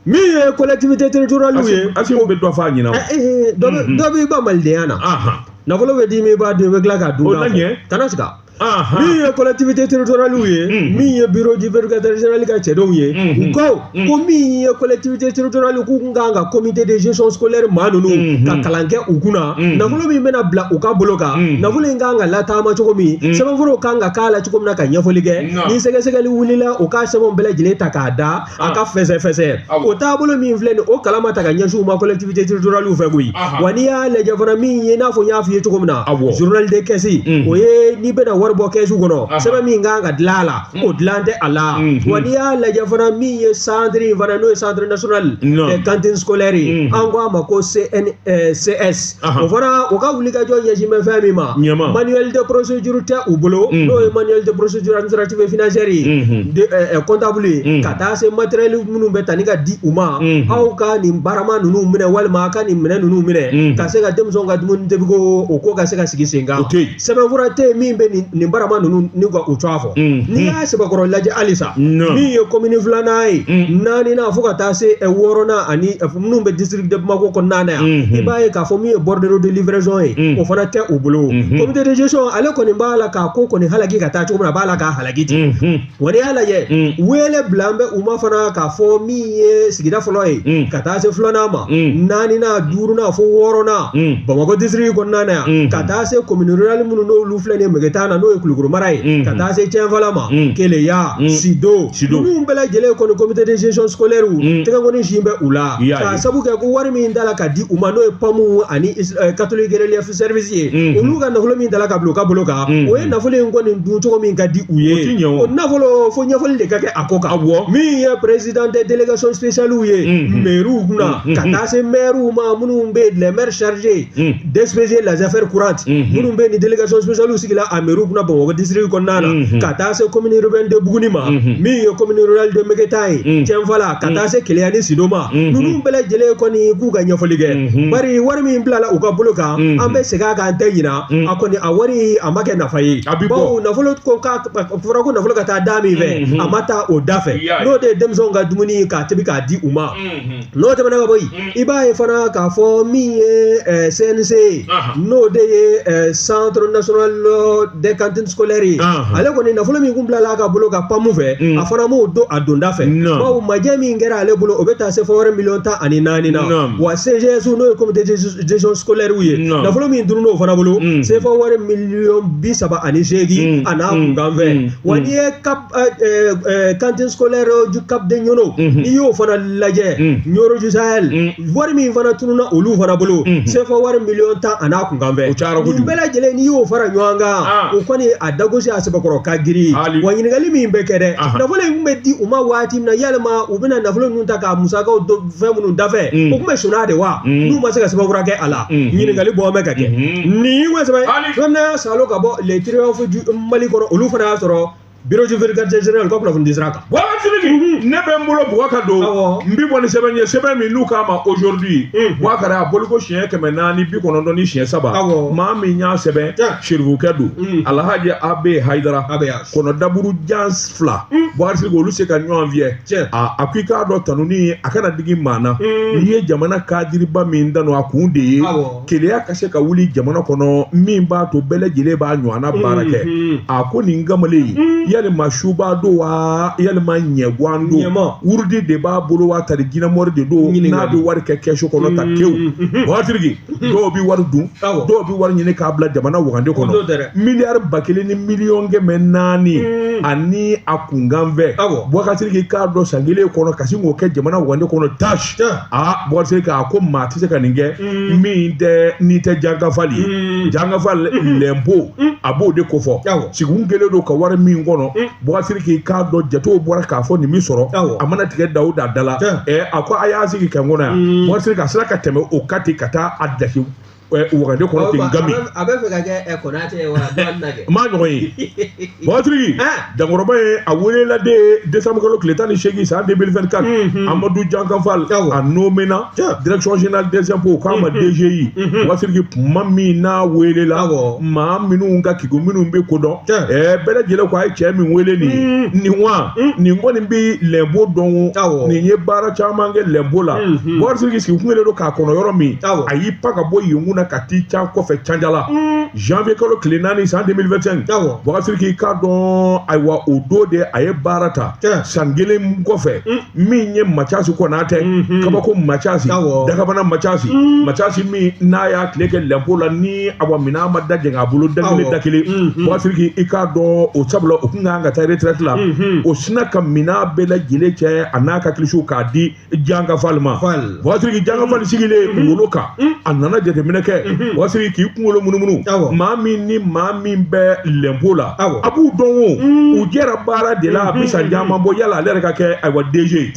Min ye collectivité territoriale ye. Asimi bɛ dɔ fɔ a ɲɛna. Dɔ b'i ba malidenya na. Nafolo bɛ d'i ma, i b'a dun, i bɛ tila k'a dun. O la ɲɛ. Kana sigi. Min ye collectivité territoriale ye, min ye bureau du vérificateur général ka cɛdenw ye, u ko ko min ye collectivité territoriale k'u kun kan ka comité de gestion scolaire maa ninnu ka kalan kɛ u kunna, nafolo min bɛna bila u ka bolo kan, nafolo in kan ka lataama cogo min, sɛbɛnfuraw kan ka k'a la cogo min na ka ɲɛfɔli kɛ, ni sɛgɛsɛgɛli wulila, u ka sɛbɛnw bɛɛ lajɛlen ta k'a da a ka fɛsɛfɛsɛ. O taabolo min filɛ nin, o kalan ma ta ka ɲɛsin u ma collectivité territoriale fɛ koyi. Wa n'i y'a lajɛ fana, min ye i n'a fɔ n y'a f'i ye cogo min na, journal de caisse, o ye n'i bɛna wari bɔ kɛsu kɔnɔ, sɛbɛn min kan ka dilan a la, o dilan tɛ a la. Wa n'i y'a lajɛ fana, min ye centre in fana, n'o ye centre national des cantines scolaires ye, an ko a ma ko CNCS, o fana o ka wulikajɔ ɲɛsin bɛ fɛn min ma, manuel de procédure tɛ u bolo, n'o ye manuel de procédure administrative et financière ye, comptable ye, ka taa se matériel minnu bɛ ta ni ka di u ma, aw ka nin barama ninnu minɛ walima aw ka nin minɛ ninnu minɛ ka se ka denmisɛnw ka dumuni tobiko o ko ka se ka sigi sen kan. Sɛbɛnfura tɛ yen min bɛ nin nin barama ninnu ni ka u tɔgɔ fɔ. N'i y'a sɛbɛkɔrɔ lajɛ halisa, min ye commune filanan ye, naaninan fo ka taa se wɔɔrɔnan ani minnu bɛ district de Bamako kɔnɔna na yan, i b'a ye k'a fɔ min ye bordereau de livraison ye, o fana tɛ u bolo. Comité de gestion ale kɔni b'a la k'a ko kɔni halaki ka taa cogo min na, a b'a la k'a halaki ten. Wa n'i y'a lajɛ, wele bila an bɛ u ma fana k'a fɔ min ye sigida fɔlɔ ye ka taa se filanan ma, naaninan, duurunan fo wɔɔrɔnan Bamakɔ district kɔnɔna na yan, ka taa se commune rurale minnu n'olu filɛ nin ye Megetan na, n'o ye Kulukoro mara ye, ka taa se Tiɲɛnfala ma, Keleya, Sido, ninnu bɛɛ lajɛlen kɔni comité de gestion scolaire tɛgɛ kɔni sin bɛ u la, k'a sabu kɛ ko wari min dala ka di u ma, n'o ye PAMU ani catholique relief service ye, olu ka nafolo min dala ka bila u ka bolo kan, o ye nafolo in kɔni dun cogo min ka di u ye, o nafolo fo ɲɛfɔli de ka kɛ a ko kan. Min ye président des délégations spéciales ye mairies kunna, ka taa se maires ma minnu bɛ les maires chargés d'expédier les affaires courantes, minnu bɛ ni délégation spéciale sigila a mairies kunna Bamakɔ district kɔnɔna na, ka taa se commune urbaine de Buguni ma, min ye commune rurale de Megetan ye, Tiɲɛnfala, ka taa se Keleya ni Sido ma, ninnu bɛɛ lajɛlen kɔni k'u ka ɲɛfɔli kɛ, bari wari min bilala u ka bolo kan, an bɛ segin a kan, an tɛ ɲina a kɔni, a wari a ma kɛ nafa ye, bawo nafolo ko k'a fɔra ko nafolo ka taa da min fɛ, a ma taa o da fɛ, n'o de ye denmisɛnw ka dumuni k'a tobi k'a di u ma. N'o tɛmɛna ka bɔ yen, i b'a ye fana k'a fɔ min ye CNC ye, n'o de ye Centre national des cantines scolaires ye, ale kɔni nafolo min kun bilala a ka bolo kan PAMU fɛ, a fana m'o don a donda fɛ, bawo majɛ min kɛra ale bolo, o bɛ taa se fɔ wɛrɛ miliyɔn 14 na. Wa CGS, n'o ye comité de gestion scolaire ye, nafolo min dunna o fana bolo, CFA wari miliyɔn 38 a n'a kunkan fɛ. Wa n'i ye cap cantine scolaire du Cap de Niono, n'i y'o fana lajɛ, Nioro du Sahel, wari min fana tununa olu fana bolo, CFA wari miliyɔn 10 a n'a kunkan fɛ. Nin bɛɛ lajɛlen n'i y'o fara ɲɔgɔn kan, o kɔni a dagosi a sɛbɛkɔrɔ ka girin. Wa ɲininkali min bɛ kɛ dɛ, nafolo in kun bɛ di u ma waati min na, yalima u bɛna nafolo ninnu ta k'a musakaw fɛn minnu dafɛ, o kun bɛ sonn'a de wa, n'u ma se ka sɛbɛnfura kɛ a la, ɲininkali bɔ bɛ ka kɛ. Nin ko sɛbɛn fɛn Salo ka bɔ le triomphe du Mali kɔnɔ, olu fana y'a sɔrɔ bureau du brigadier général ka kunnafoni sira kan. Sidiki, ne bɛ n bolo bugɔ ka don, n bi bɔ ni sɛbɛn ye, sɛbɛn min n'u k'a ma aujourd'hui, Boubacar, a boliko siɲɛ 493, maa min y'a sɛbɛn, Serifukɛ don, Alhaji Abe Hayidara, kɔnɔ daburu jan fila, Boubacar Sidiki, olu se ka ɲɔgɔn fiyɛ. A ko i k'a dɔn tanuni a kana digi maa na, n'i ye jamana kadiriba min tanu, a kun de ye keleya ka se ka wuli jamana kɔnɔ, min b'a to bɛɛ lajɛlen b'a ɲɔgɔnna baara kɛ. A ko nin kamalen, yalima suba don wa, yalima ɲɛguwan don, wurudi de b'a bolo wa, tari jinɛmɔri de don, n'a bɛ wari kɛ kɛsu kɔnɔ ta kewu. Boubacar Sidiki, dɔw bɛ wari dun, dɔw bɛ wari ɲini k'a bila jamana wagande kɔnɔ, miliyari 1000 ni miliyɔn 400 ani a kunkan fɛ. Boubacar Sidiki, k'a dɔn san kelen kɔnɔ ka sin k'o kɛ jamana wagande kɔnɔ tâche. Boubacar Sidiki, a ko maa tɛ se ka nin kɛ min tɛ n'i tɛ Jankafali ye. Jankafali lɛnpo a b'o de kofɔ, sigikun kɛlen don ka wari min kɔnɔ. Boubacar Sidiki, k'a dɔn jatew bɔra k'a fɔ nin min sɔrɔ, a mana tigɛ da o da da la, a ko a y'a sigi kɛ n kɔnɔ yan. Boubacar Sidiki, a sera ka tɛmɛ o kan ten ka taa a dasi wagande kɔnɔ ten gami. A bɛ fɛ ka kɛ Konate ye wa, dɔɔnin na kɛ. N m'a ɲɔgɔn ye. Boubacar Sidiki, dankɔrɔba ye a welela de décembre kalo tile 18 san 2024, Amadou Diankafal a nommé na direction générale des impôts, k'a ma DGI. Boubacar Sidiki, kuma min n'a welela, maa minnu ka kigu minnu bɛ kodɔn, bɛɛ lajɛlen ko a ye cɛ min wele nin ye nin wa, nin kɔni bɛ lɛnpo dɔn, nin ye baara caman kɛ lɛnpo la. Boubacar Sidiki sigi kun kɛlen don k'a kɔnɔ yɔrɔ min, a y'i pan ka bɔ yen kun na ka t'i can kɔfɛ Canjala, janvier kalo tile 4 san 2025. Boubacar Sidiki, k'a dɔn ayiwa o don de a ye baara ta san kelen kɔfɛ, min ye Mathias Konate, kabako Mathias, Dagabana Mathias, Mathias min n'a y'a tile kɛ lɛnpo la ni awa minɛn ma da jɛngɛ a bolo da kelen da kelen. Boubacar Sidiki, i k'a dɔn o sabula o kun kan ka taa retraite la, o sinna ka minɛn bɛɛ lajɛlen cɛ a n'a ka kilisiw k'a di Jankafali ma. Boubacar Sidiki, Jankafali sigilen kunkolo kan, a nana jateminɛ kɛ. Boubacar Sidiki, k'i kunkolo munumunu, maa min ni maa min bɛ lɛnpo la, a b'u dɔn o, u jɛra baara de la, a bɛ san caman bɔ, yala ale yɛrɛ ka kɛ ayiwa DG.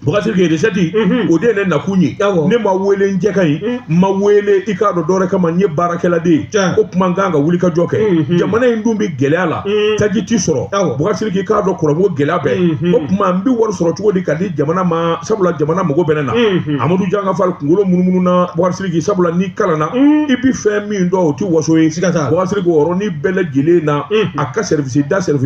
Boubacar Sidiki recette o de ye ne nakun ye. Ne ma wele n jɛ ka ɲi, n ma wele i k'a dɔn dɔwɛrɛ kama, n ye baarakɛla de ye. O tuma n kan ka wuli ka jɔ kɛ. Jamana in dun bɛ gɛlɛya la, taji ti sɔrɔ. Boubacar Sidiki i k'a dɔn kuranko gɛlɛya bɛɛ. O tuma n bɛ wari sɔrɔ cogo di ka di jamana ma, sabula jamana mago bɛ ne na. Amadu Janka Fall kunkolo munumunu na Boubacar Sidiki, sabula n'i kalanna i bɛ fɛn min dɔn o tɛ waso ye. Boubacar Sidiki o yɔrɔnin bɛɛ lajɛlen na, a ka service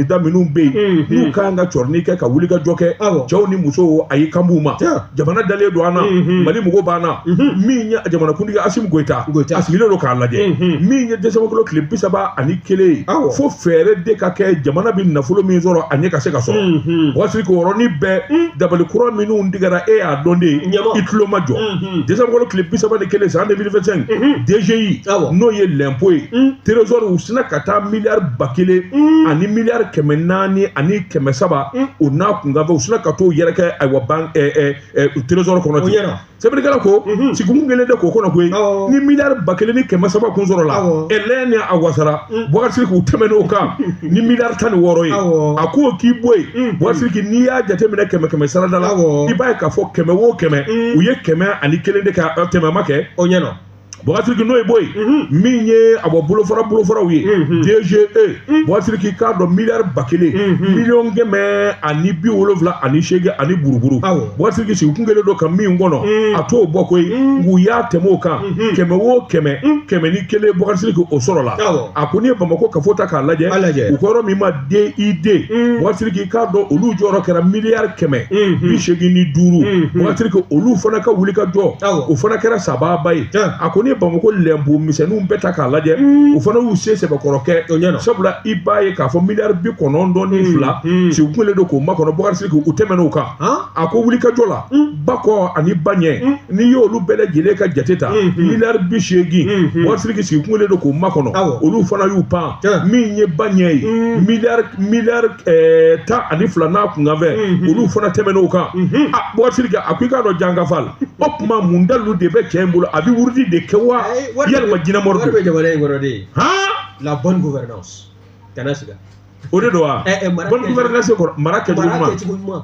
da minnu bɛ yen n'u kan ka cɔrɔnin kɛ ka wuli ka jɔ kɛ, cɛw ni musow a y'i kan b'u ma. Jamana dalen don an na, Mali mago b'an na. Min ye jamanakuntigi Assimi Goïta a sigilen don k'a lajɛ. Min ye décembre kalo tile 31 ye, fo fɛɛrɛ de ka kɛ jamana bɛ nafolo min sɔrɔ a ɲɛ ka se ka sɔrɔ. Boubacar Sidiki o yɔrɔnin bɛɛ dabali kura minnu tigɛra e y'a dɔn de, i tulo ma jɔ. Décembre kalo tile 31 san 2025, DGI n'o ye l'impôt ye, trésor u sina ka taa miliyari 1000 ani miliyari 400 ani 300 o n'a kunkanfɛ, u sina ka t'o yɛrɛ kɛ ayiwa ban trésor kɔnɔ ten. Sɛbɛnnikɛla ko sigikun kelen tɛ k'o kɔnɔ koyi, ni miliyari 1000 ni 300 kun sɔrɔ la, lɛ ni a wasara. Boubacar Sidiki u tɛmɛn'o kan ni miliyari 16 ye. A ko k'i bɔ yen, Boubacar Sidiki n'i y'a jateminɛ 100 sarada la, i b'a ye k'a fɔ 100 o 100 u ye 101 de ka tɛmɛ ma kɛ. O ɲɛna. Boubacar Sidiki n'o ye bɔ yen, min ye a bɔ bolofaraw ye DGE, Boubacar Sidiki k'a dɔn miliyari 1000 miliyɔn 178 ani buruburu. Boubacar Sidiki sigikun kelen don ka min kɔnɔ a t'o bɔ koyi, u y'a tɛmɛ o kan 100 o 100 101 Boubacar Sidiki o sɔrɔ la. A ko n'i ye Bamakɔ kafo ta k'a lajɛ, u kɔrɔ min ma DID, Boubacar Sidiki k'a dɔn olu jɔyɔrɔ kɛra miliyari 185. Boubacar Sidiki olu fana ka wuli ka jɔ, o fana kɛra sababa ye. A ko n'i ye Bamakɔ lɛnpo misɛnninw bɛɛ ta k'a lajɛ, o fana y'u se sɛbɛkɔrɔ kɛ, sabula i b'a ye k'a fɔ miliyari 92 sigikun kelen don k'o makɔnɔ. Boubacar Sidiki u tɛmɛn'o kan. A ko wulikajɔ la bakɔ ani ba ɲɛ, n'i y'olu bɛɛ lajɛlen ka jate ta miliyari 80, Boubacar Sidiki sigikun kelen don k'o makɔnɔ, olu fana y'u pan. Min ye ba ɲɛ ye miliyari 12 n'a kunkanfɛ, olu fana tɛmɛn'o kan. Boubacar Sidiki a ko i k'a dɔn Janka Fall, o tuma mun dalilu de bɛ cɛ in bolo, a bɛ wurudi de kɛ wa yalima jinɛmɔri don? Wari bɛ jamana in kɔnɔ de. La bonne gouvernance. Kana siga. O de don wa? Bonne gouvernance kɔrɔ mara kɛcogo ɲuman.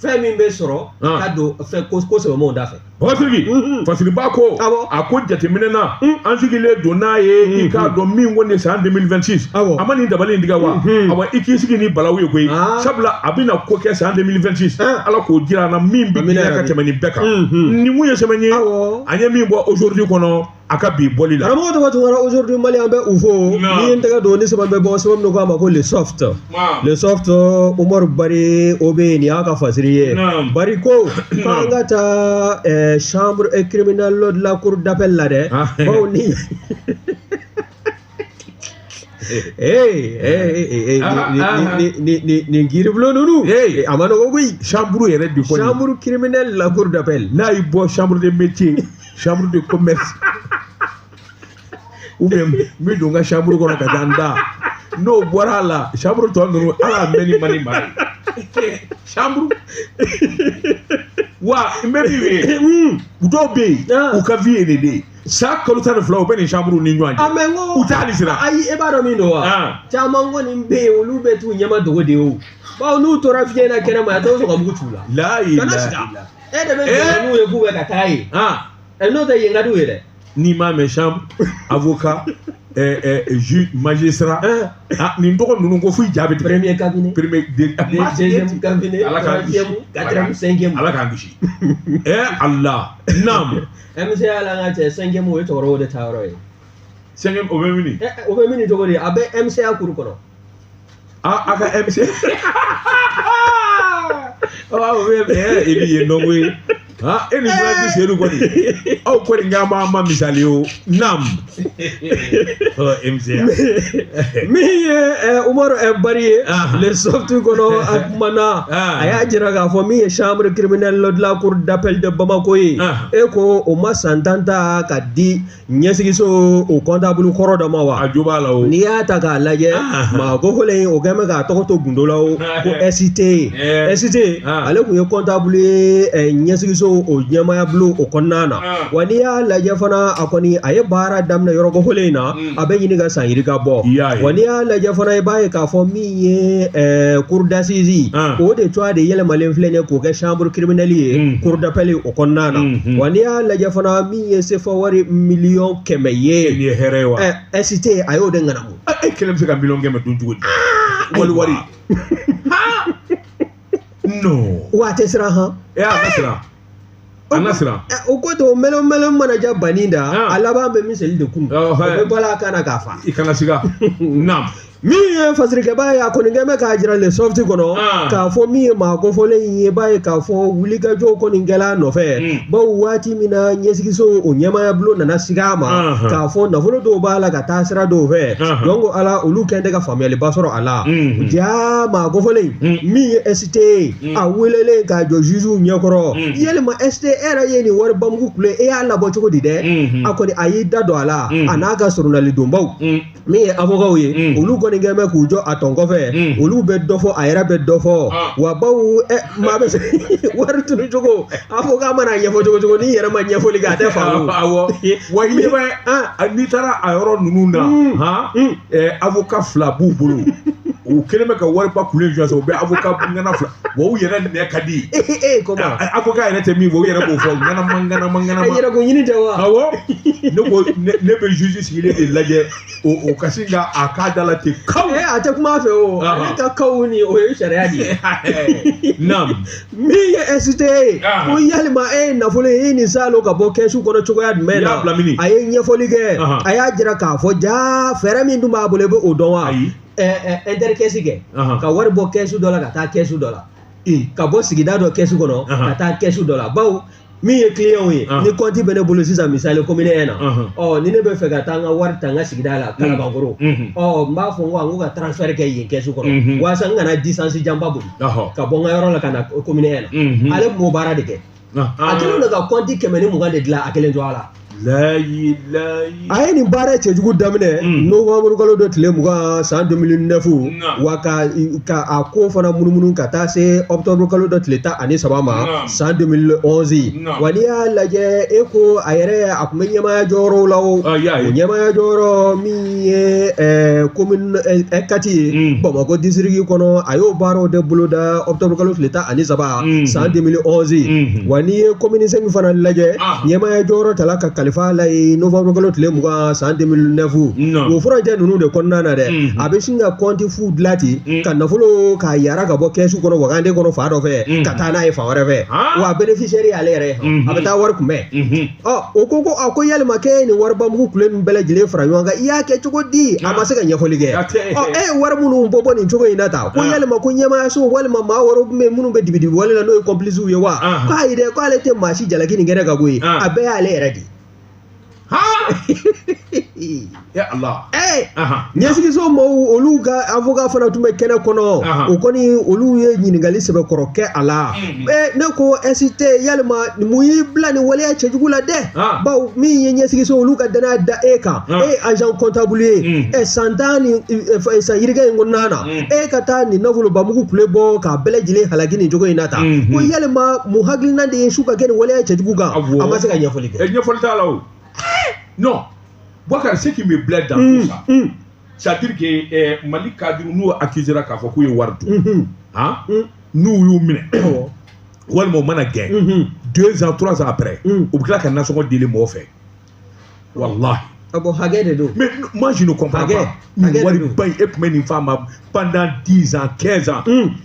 Fɛn min bɛ sɔrɔ ka don fɛn ko sɛbɛnmanw da fɛ. Boubacar Sidiki Fasiriba ko a ko jateminɛ na an sigilen don n'a ye, i k'a dɔn min kɔni ye san 2026, a ma nin dabali in tigɛ wa? Awa i k'i sigi ni balawu ye koyi, sabula a bɛna ko kɛ san 2026, Ala k'o jira an na min bɛ girinya ka tɛmɛ nin bɛɛ kan. Ni mun ye sɛbɛn ye, an ye min bɔ aujourd'hui kɔnɔ a ka bi bɔli la. Karamɔgɔ tɔgɔ Tunkara, aujourd'hui Mali an bɛ u fo. N'i ye n tɛgɛ don ni sɛbɛn bɛ bɔ, sɛbɛn min ko a ma ko le soft. Le soft Umaru Bari o bɛ yen, nin y'a ka fasiri ye. Bari ko k'an ka taa chambre criminelle de la cour d'appel la dɛ. Bawo ni nin kiiribulon ninnu a ma nɔgɔ koyi. Chambre yɛrɛ de kɔni. Chambre criminelle de la cour d'appel. N'a y'i bɔ chambre de métier, chambre de commerce, ou bien n bɛ don n ka chambre kɔnɔ ka taa n da, n'o bɔra a la chambre tɔ ninnu ala mɛnni man di maa ye. Chambre wa n bɛ min f'i ye, dɔw bɛ yen u ka vie ye nin de ye. San kalo 12 u bɛ nin chambre ni ɲɔgɔn cɛ. U t'a hali siran. Ayi e b'a dɔn min don wa? Caman kɔni bɛ yen olu bɛ t'u ɲɛma dogo de o. Bawo n'u tora fiɲɛ na kɛnɛma a t'o sɔn ka mugu ci u la. Layi kana siga. E de bɛ jɔ n'u ye k'u bɛ ka taa yen. N'o tɛ yen ka d'u ye dɛ. N'i m'a mɛn chambre, avocat, juge, magistrat, nin tɔgɔ ninnu ko f'i ja bɛ tigɛ. Premier cabinet. Premier, deuxième cabinet. Ala k'an kisi. Quatrième, cinquième. Ala k'an kisi. Allah. Naam. MCA la n ka cɛ cinquième o ye cɛkɔrɔbaw de ta yɔrɔ ye. Cinquième o bɛ min? O bɛ min cogo di? A bɛ MCA kuru kɔnɔ. A ka MC. O bɛ i bɛ yen dɔn koyi. E ni Francis Seydou kɔni aw kɔni k'an b'an ma misali o. Naam. MCA. Min ye Umaru Bari ye le soft kɔnɔ a kumana, a y'a jira k'a fɔ min ye chambre criminelle de la cour d'appel de Bamako ye, e ko o ma san 10 ta ka di ɲɛsigiso o comptable kɔrɔ dɔ ma wa? A jo b'a la o. N'i y'a ta k'a lajɛ maa kofɔlen in o kɛn bɛ k'a tɔgɔ to gundo la o, ko ST. ST ale tun ye comptable ye ɲɛsigiso ɲɛsigiso o ɲɛmaaya bulon o kɔnɔna na. Wa n'i y'a lajɛ fana, a kɔni a ye baara daminɛ yɔrɔ kofɔlen in na, a bɛ ɲini ka san yirika bɔ. Wa n'i y'a lajɛ fana, i b'a ye k'a fɔ min ye cour d'assises, o de cogoya de yɛlɛmalen filɛ nin ye k'o kɛ chambre criminelle ye cour d'appel o kɔnɔna na. Wa n'i y'a lajɛ fana, min ye CFA wari 100 000 000 ye, nin ye hɛrɛ ye wa? ST a y'o de ŋanamu. E kelen bɛ se ka 100 000 000 dun cogo di? Wali non. Wa a tɛ siran han. E, a na siran, a na siran. O ko to mɛlɛn mɛlɛn mana ja banni da, a laban bɛ miseli de kun, o bɛ bɔ a kan na k'a fa. I kana siga, naam. Min ye fasirikɛba ye, a kɔni kɛn bɛ k'a jira le soft kɔnɔ k'a fɔ min ye maa kofɔlen in ye, b'a ye k'a fɔ wulikajɔw kɔni kɛla a nɔfɛ, bawo waati min na ɲɛsigiso o ɲɛmaaya bulon nana sigi a ma k'a fɔ nafolo dɔw b'a la ka taa sira dɔw fɛ, donc ala olu kɛn tɛ ka faamuyaliba sɔrɔ a la. Ja maa kofɔlen min ye ST ye, a welelen k'a jɔ jugew ɲɛkɔrɔ, yalima ST, e yɛrɛ ye nin wari bamugu kule, e y'a labɔ cogo di dɛ? A kɔni a y'i da don a la, a n'a ka surunalidonbaw min ye avocat ye, olu kɔni kɛn bɛ k'u jɔ a tɔn kɔfɛ, olu bɛ dɔ fɔ, a yɛrɛ bɛ dɔ fɔ. Wa bawo maa bɛ se wari tunu cogo, avocat mana ɲɛfɔ cogo cogo, n'i yɛrɛ ma ɲɛfɔli kɛ, a tɛ faamu. Awɔ, wa i ɲɛ bɛ n'i taara a yɔrɔ ninnu na han, avocat fila b'u bolo, u kɛlen bɛ ka wariba kulen jɔ, u bɛ avocat ŋana fila, wa u yɛrɛ nɛ ka di. Ee, comment? Avocat yɛrɛ tɛ min fɔ, u yɛrɛ b'o fɔ ŋanama ŋanama ŋanama. Yɛrɛ ko ɲini tɛ wa? Awɔ, ne ko ne bɛ juge sigilen de lajɛ, o ka sin ka a k'a da la ten kaw. A tɛ kuma a fɛ o, ale ka kaw ni o ye sariya de ye. Naam. Min ye ST ye, ko yalima e ye nafolo ye, e ye nin salo ka bɔ kɛsu kɔnɔ cogoya jumɛn na? A ye ɲɛfɔli kɛ, a y'a jira k'a fɔ jaa fɛɛrɛ min dun b'a bolo, i bɛ o dɔn wa? Intercaisse kɛ ka wari bɔ kɛsu dɔ la ka taa kɛsu dɔ la, ka bɔ sigida dɔ kɛsu kɔnɔ ka taa kɛsu dɔ la, bawo min ye client ye, ni compte bɛ ne bolo sisan, misali commune 1 na, ɔ ni ne bɛ fɛ ka taa n ka wari ta n ka sigida la Kalabankɔrɔ, ɔ n b'a fɔ n ko ka transfert kɛ yen kɛsu kɔnɔ walasa n kana distance janba boli ka bɔ n ka yɔrɔ la ka na commune 1 na. Ale tun b'o baara de kɛ, a kɛlen don ka compte 120 de dilan a kelen to a la. Layi layi. A ye nin baara cɛjugu daminɛ novembre kalo dɔ tile 20 san 2009, wa ka a ko fana munumunu ka taa se octobre kalo dɔ tile 13 ma san 2011. Wa n'i y'a lajɛ, e ko a yɛrɛ a tun bɛ ɲɛmaaya jɔyɔrɔw la, o ɲɛmaaya jɔyɔrɔ min ye commune Kati ye Bamakɔ district kɔnɔ, a y'o baaraw de boloda octobre kalo tile 13 san 2011. Wa n'i ye commune 5 fana lajɛ, ɲɛmaaya jɔyɔrɔ tala ka kalifa la ye novembre kalo tile 20 san 2009. O furancɛ ninnu de kɔnɔna na dɛ, a bɛ sin ka compte fu dilan ten ka nafolo k'a yara ka bɔ kɛsu kɔnɔ wagande kɔnɔ fan dɔ fɛ ka taa n'a ye fan wɛrɛ fɛ, wa bénéficiaire y'ale yɛrɛ ye, a bɛ taa wari kunbɛn. Ɔ o ko ko a ko yalima k'e ye nin waribamugu kule ninnu bɛɛ lajɛlen fara ɲɔgɔn kan, i y'a kɛ cogo di? A ma se ka ɲɛfɔli kɛ. Ɔ e ye wari minnu bɔ nin cogo in na tan, ko yalima ko ɲɛmaayaso walima maa wɛrɛw bɛ minnu bɛ dibidibi wale la, n'o ye complices ye wa? K'ayi dɛ, k'ale tɛ maa si jalaki nin kɛnɛ kan koyi, a bɛɛ y'ale yɛrɛ de ye. Ya Allah. Ɲɛsigiso maaw, olu ka avocat fana tun bɛ kɛnɛ kɔnɔ, o kɔni olu ye ɲininkali sɛbɛkɔrɔ kɛ a la. Ne ko ST, yalima mun y'i bila nin waleya cɛjugu la dɛ? Bawo min ye ɲɛsigiso olu ka danaya da e kan, e ye agent comptable ye, san 10 ni san yirika in kɔnɔna na, e ka taa nin nafolobamugu kule bɔ k'a bɛɛ lajɛlen halaki nin cogo in na tan, ko yalima mun hakilina de ye su ka kɛ nin waleya cɛjugu kan? A ma se ka ɲɛfɔli kɛ. Ɲɛfɔli t'a la o. Non, Boubacar, ce qui me plaît dans tout ça, c'est-à-dire que Mali cadre n'u accusera k'a fɔ k'u ye wari dun, han, n'u y'u minɛ walima u mana gɛn, 2 ans 3 ans après, u bɛ tila ka nasɔngɔ deli mɔgɔ fɛ, wallahi. Ah bon, hakɛ de don. Mais moi je ne comprends pas. Nin wari ba in, e tun bɛ nin f'a ma pendant 10 ans 15 ans,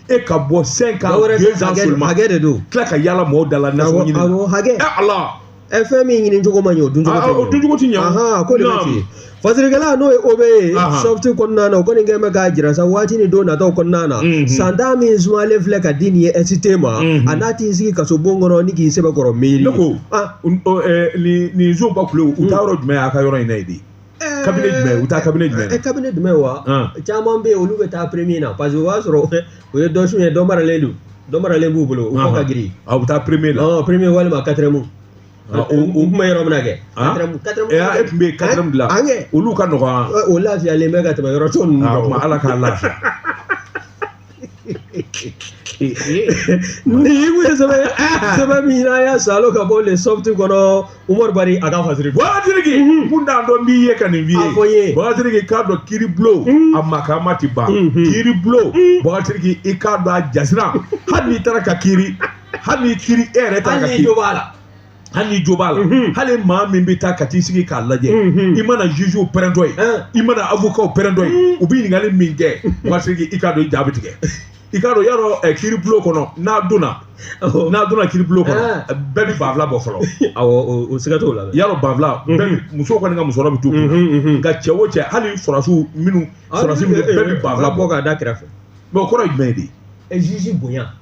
e ka bɔ 5 ans 2 ans seulement, hakɛ de don. Tila ka yala mɔgɔw da la nasɔngɔ ɲini na. Awɔ, hakɛ. Eh Allah. Fɛn min ɲini cogo ma ɲɛ, o dun cogo tɛ ɲɛ. O dun cogo tɛ ɲɛ. Ahan, ko de bɛ ten. Fasirikɛla n'o ye OB ye soft kɔnɔna na, o kɔni kɛn bɛ k'a jira sa waati ni don nataw kɔnɔna na, san 10 min sumalen filɛ ka di nin ye ST ma, a n'a t'i sigi kaso bon kɔnɔ ni k'i sɛbɛkɔrɔ miiri. Ne ko nin zonba kule, u taa yɔrɔ jumɛn a ka yɔrɔ in na yen de? Cabinet jumɛn? U taa cabinet jumɛn? Cabinet jumɛn wa? Caman bɛ yen, olu bɛ taa premier na, parce que o b'a sɔrɔ o ye dɔ sun ye, dɔ maralen don, dɔ maralen b'u bolo, u kɔ ka girin. U bɛ taa premier la. Premier walima quatrième. O tun bɛ yɔrɔ min na kɛ. E tun bɛ quatrième de la. Olu ka nɔgɔn. O lafiyalen bɛ ka tɛmɛ yɔrɔ tɔ ninnu kan. Ala k'a lafiya. Nin kun ye sɛbɛn sɛbɛn min n'an y'a salo ka bɔ Le Soft kɔnɔ, Umaru Bari a ka fasiri. Bakari mun t'a dɔn n b'i ye ka nin f'i A fɔ n ye. ye. Bakari k'a dɔn kiiri bulon a makama ti ban. Kiiri bulon, Bakari, i k'a dɔn a jasira. Hali n'i taara ka kiiri, hali n'i kiiri e yɛrɛ taara Hali ka n'i kiiri, jo b'a la. Hali n'i jo b'a la, hali maa min bɛ taa ka t'i sigi k'a lajɛ, i mana juge pɛrɛntɔ ye, i mana avocat pɛrɛntɔ ye, u bɛ ɲininkali min kɛ, Bakari, i k'a dɔn i ja bɛ tigɛ. I k'a dɔn yarɔ kiiri bulon kɔnɔ, n'a donna kiiri bulon kɔnɔ, bɛɛ bɛ banfula bɔ fɔlɔ. Awɔ, o siga t'o la dɛ. Yarɔ, banfula bɛɛ bi, musow kɔni ka musɔrɔ bɛ t'u kunna, nka cɛ o cɛ, hali sɔrɔsiw minnu, sɔrɔsi minnu, bɛɛ bɛ banfula bɔ bɔ. K'a da kɛrɛfɛ. Mais o kɔrɔ ye jumɛn ye de? Juge bonya,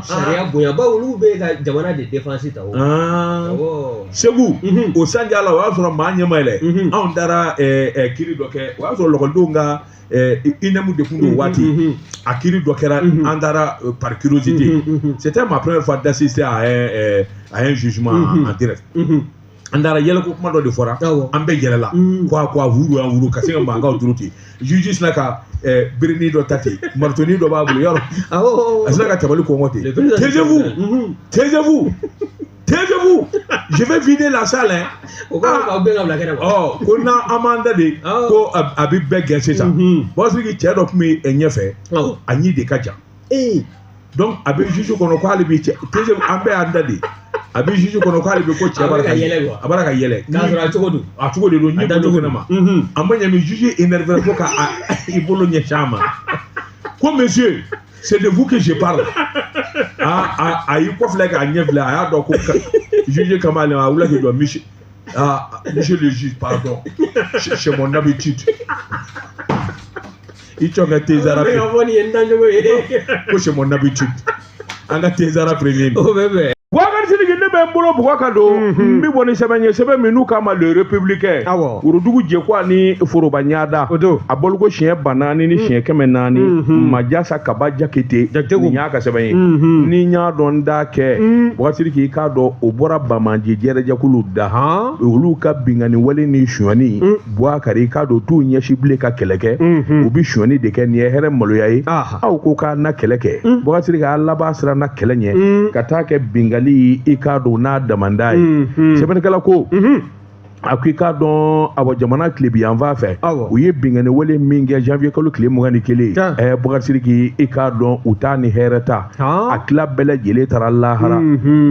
sariya bonya, bawo olu bɛ ka jamana de défense ta o. Awɔ. Segu, o sanjala la, o y'a sɔrɔ maa ɲɛ ma yɛlɛ. Anw taara kiiri dɔ kɛ, o y'a sɔrɔ lɔkɔlidenw ka INEM de kun don o waati. A kiiri dɔ kɛra, an taara par curiosité. C'était ma première fois d'assister à un jugement en direct. An taara, yɛlɛko kuma dɔ de fɔra. An bɛɛ yɛlɛla. Ko a wuru an wuru ka se ka mankanw turu ten. Juge sina ka berenin dɔ ta ten, marteau dɔ b'a bolo yɔrɔ. A sina ka tabali kɔngɔ ten. Le président. Taisez-vous, taisez-vous, taisez-vous, je vais vider la salle, hein. O kɔrɔ k'aw gɛn ka bila kɛnɛ ma. Ɔ, ko n'an an m'an da de, ko a bɛ bɛɛ gɛn sisan. Bakari, cɛ dɔ tun bɛ ɲɛfɛ, a ɲi de ka jan. Donc a bɛ juge kɔnɔ ko hali bi cɛ, taisez-vous, an bɛɛ y'an da de. A bɛ juge kɔnɔ ko hali bi ko cɛ A b'a bɛ la ka yɛlɛ quoi. A b'a la ka yɛlɛ. K'a sɔrɔ a cogo don. A cogo de don. A Ɲɛ da bolo cogo kɛnɛ ma. don. A ma ɲɛ min, juge énervé ko ka i bolo ɲɛsin a ma ko: monsieur, c'est de vous que je parle. Ah, a y'i kɔfilɛ k'a ɲɛ filɛ, a y'a dɔn ko juge kama ale ma. A wulila k'i jɔ: monsieur, ah, monsieur le juge, pardon, c'est mon habitude. I cɔ ka tezara. Ne ka fɔ nin ye n dancogo ye. Ko c'est mon habitude. An ka tezara premier. O bɛ bɛn. Boubacar Sidiki, ne bɛ n bolo bugɔ ka don, n bɛ bɔ ni sɛbɛn ye, sɛbɛn min n'u k'a ma Le Républicain. Worodugu jɛkwa ni foroba ɲada. O don. A bɔliko siɲɛ 4000 ni siɲɛ 400. Majasa Kaba Jakite. Jakite ko. Nin y'a ka sɛbɛn ye. Ni n y'a dɔn n da kɛ. Boubacar Sidiki, i k'a dɔn o bɔra Bamanji jɛrɛjɛkulu da. Olu ka binkanni wale ni sonyani. Boubacar, i k'a dɔn u t'u ɲɛsin bilen ka kɛlɛ kɛ. U bɛ sonyani de kɛ. Nin ye hɛrɛ maloya ye. Aw ko k'a na kɛlɛ kɛ. Boubacar Sidiki, a laban siran na kɛlɛ ɲɛ. Ka taa kɛ binkanni, i k'a dɔn n'a damanda ye. Sɛbɛnnikɛla ko, a ko i k'a dɔn, awɔ, jamana tilebiyanfan fɛ, u ye binkanni wale min kɛ janvier kalo tile 21. Boubacar Sidiki, i k'a dɔn u t'a ni hɛrɛ ta. A tila bɛɛ lajɛlen taara lahara.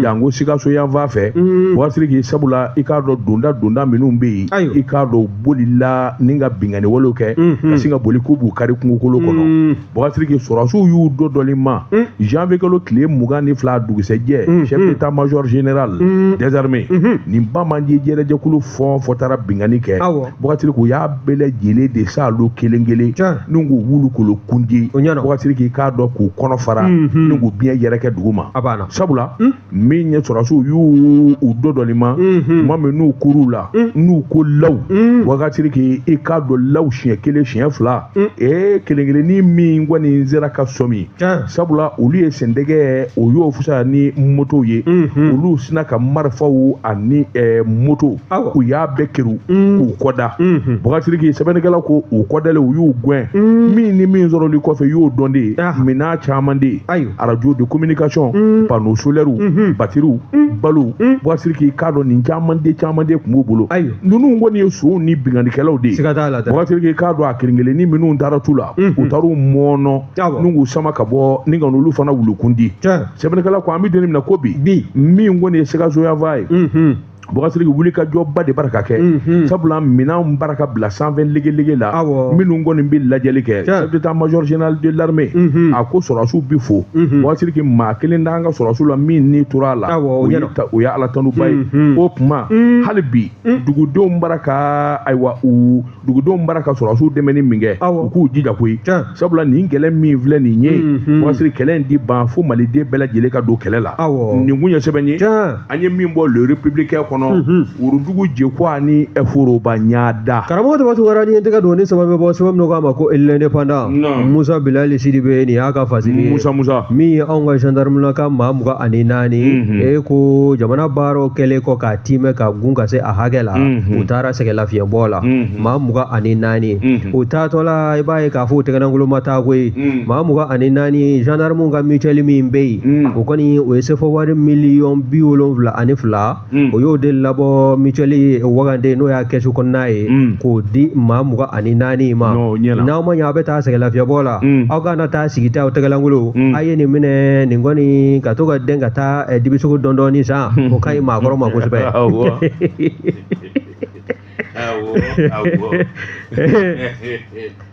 Janko Sikaso yanfan fɛ. Boubacar Sidiki, sabula i k'a dɔn donda donda minnu bɛ yen, i k'a dɔn u bolila ni ka binkanni walew kɛ, ka sin ka boli k'u b'u kari kungokolo kɔnɔ. Boubacar Sidiki, sɔrɔdasiw y'u dɔ dɔli ma janvier kalo tile 22 dugusɛjɛ. Chef d'état major général des armées, nin Bamanji jɛrɛjɛkulu fɛn o fɛn taara binkanni kɛ, Boubacar Sidiki, u y'a bɛɛ lajɛlen de sa kelen kelen ni k'u wulu kolo kundi. O ɲɛna. Boubacar Sidiki, k'a dɔn k'u kɔnɔ fara ni k'u biɲɛ yɛrɛkɛ dugu ma. A banna. Sabula min ye sɔrɔdasiw y'u u dɔ dɔli ma, tuma min n'u kur'u la, n'u ko law, Boubacar Sidiki, i k'a dɔn law siɲɛ kelen, siɲɛ fila, ee, kelen kelennin min kɔni sera ka sɔmi. Sabula olu ye sendɛgɛ, o y'o fisaya ni motow ye. Olu sina ka marifaw ani moto, u y'a bɛɛ keru k'u kɔda. Boubacar Sidiki, sɛbɛnnikɛla ko u kɔdalen, u y'u gɛn. Min ni min sɔrɔli kɔfɛ, i y'o dɔn de ye. Minɛn caman de ye: radio de communication, panneau solaire, batterie, balo. Boubacar Sidiki, k'a dɔn nin caman de caman de tun b'u bolo. Ninnu kɔni ye sonw ni binkannikɛlaw de ye. Siga t'a la dɛ. Boubacar Sidiki, k'a dɔn a kelen kelennin minnu taara tu la, u taar'u mɔɔnɔ ni k'u sama ka bɔ ni ka n'olu fana wulukun di. Sɛbɛnnikɛla ko an bɛ don min na ko bi, min kɔni ye Sikaso yanfan ye, Boubacar Sidiki, wuli ka jɔba de barika kɛ. Sabula minɛnw baraka bila sanfɛ legelege la. Minnu kɔni bɛ lajɛli kɛ, chef d'état major général de l'armée, a ko sɔrɔdasiw bi fo. Boubacar Sidiki, maa kelen t'an ka sɔrɔdasiw la min ni tora a la. O O ye ɲɛna. O ye Ala tanuba ye. O tuma hali bi dugudenw bara ka, ayiwa, u dugudenw bara ka sɔrɔdasiw dɛmɛni min kɛ, u k'u jija koyi. Sabula nin kɛlɛ min filɛ nin ye, Boubacar Sidiki, kɛlɛ in di ban fo maliden bɛɛ lajɛlen ka don kɛlɛ la. Nin kun ye sɛbɛn ye an ye min bɔ Le Républicain kɔnɔ. kɔnɔ Worodugu Jekwa ani foroba ɲada. Karamɔgɔ Daba Tunkara, ni ye n tɛgɛ don ni sɛbɛn bɛ bɔ, sɛbɛn min k'a ma ko L'Indépendant, Musa Bilali Sidibe, nin y'a ka fasiri ye. Musa Musa. Min ye anw ka gendarme la ka maa 24, e ko jamana baaraw kɛlen kɔ k'a timɛ ka gun ka se a hakɛ la, u taara sɛgɛn lafiɲɛbɔ la, maa 24. U taatɔ la, i b'a ye k'a fɔ u tɛgɛnangolo ma taa koyi. Maa 24, gendarme ka mutuelle min bɛ yen, o kɔni o ye sefa wari miliyɔn 72, o y'o de labɔ mutuelle wagande, n'o y'a kɛsu kɔnɔna ye, k'o di maa 24 ma. N'aw ma ɲɛ aw bɛ taa sɛgɛn lafiɲɛbɔ la, aw kana taa sigi tɛ aw tɛgɛlangolo, a ye nin minɛ, nin kɔni ka to ka den ka taa dibisogo dɔɔni dɔɔni san, o ka ɲi maakɔrɔ ma kosɛbɛ. Awɔ.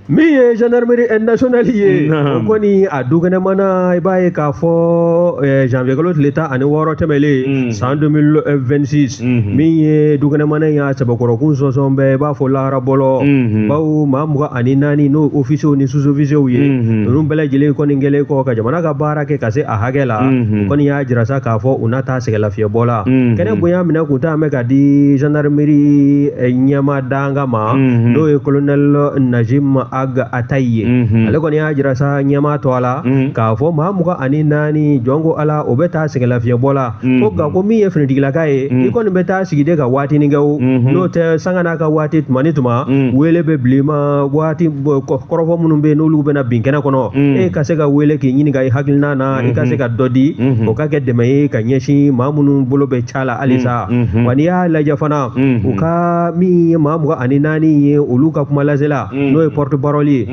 Min ye gendarmerie nationale ye, o kɔni a dukɛnɛmana, i b'a ye k'a fɔ janvier kalo tile 16 tɛmɛlen san 2026, min ye dukɛnɛmana in y'a sɛbɛkɔrɔkun sɔsɔn bɛɛ, i b'a fɔ lahara bɔlɔ, bawo maa 24, n'o officiers ni sous-officiers ye, ninnu bɛɛ lajɛlen kɔni kɛlen kɔ ka jamana ka baara kɛ ka se a hakɛ la, o kɔni y'a jira sa k'a fɔ u na taa sɛgɛn lafiɲɛbɔ la. Kɛnɛ bonya minɛ kun t'an bɛ ka di gendarmerie ɲɛmaa danga ma, n'o ye colonel Najim Ag Atayi ye. Ale kɔni y'a jira sa ɲɛmaa tɔ la k'a fɔ maa 24, jɔn ko Ala, o bɛ taa sɛgɛn lafiɲɛbɔ la, ko nka ko min ye finitigilaka ye, i kɔni bɛ taa sigi de ka waatinin kɛ, o n'o tɛ sanga n'a ka waati, tuma ni tuma wele bɛ bila i ma, waati kɔrɔfɔ minnu bɛ yen n'olu bɛna bin kɛnɛ kɔnɔ, e ka se ka wele k'i ɲininka i hakilina na, i ka se ka dɔ di, o ka kɛ dɛmɛ ye ka ɲɛsin maa minnu bolo bɛ ca la halisa. Wa n'i y'a lajɛ fana, u ka min ye maa 24 ye, olu ka kuma lasela, n'o ye porte parole ye,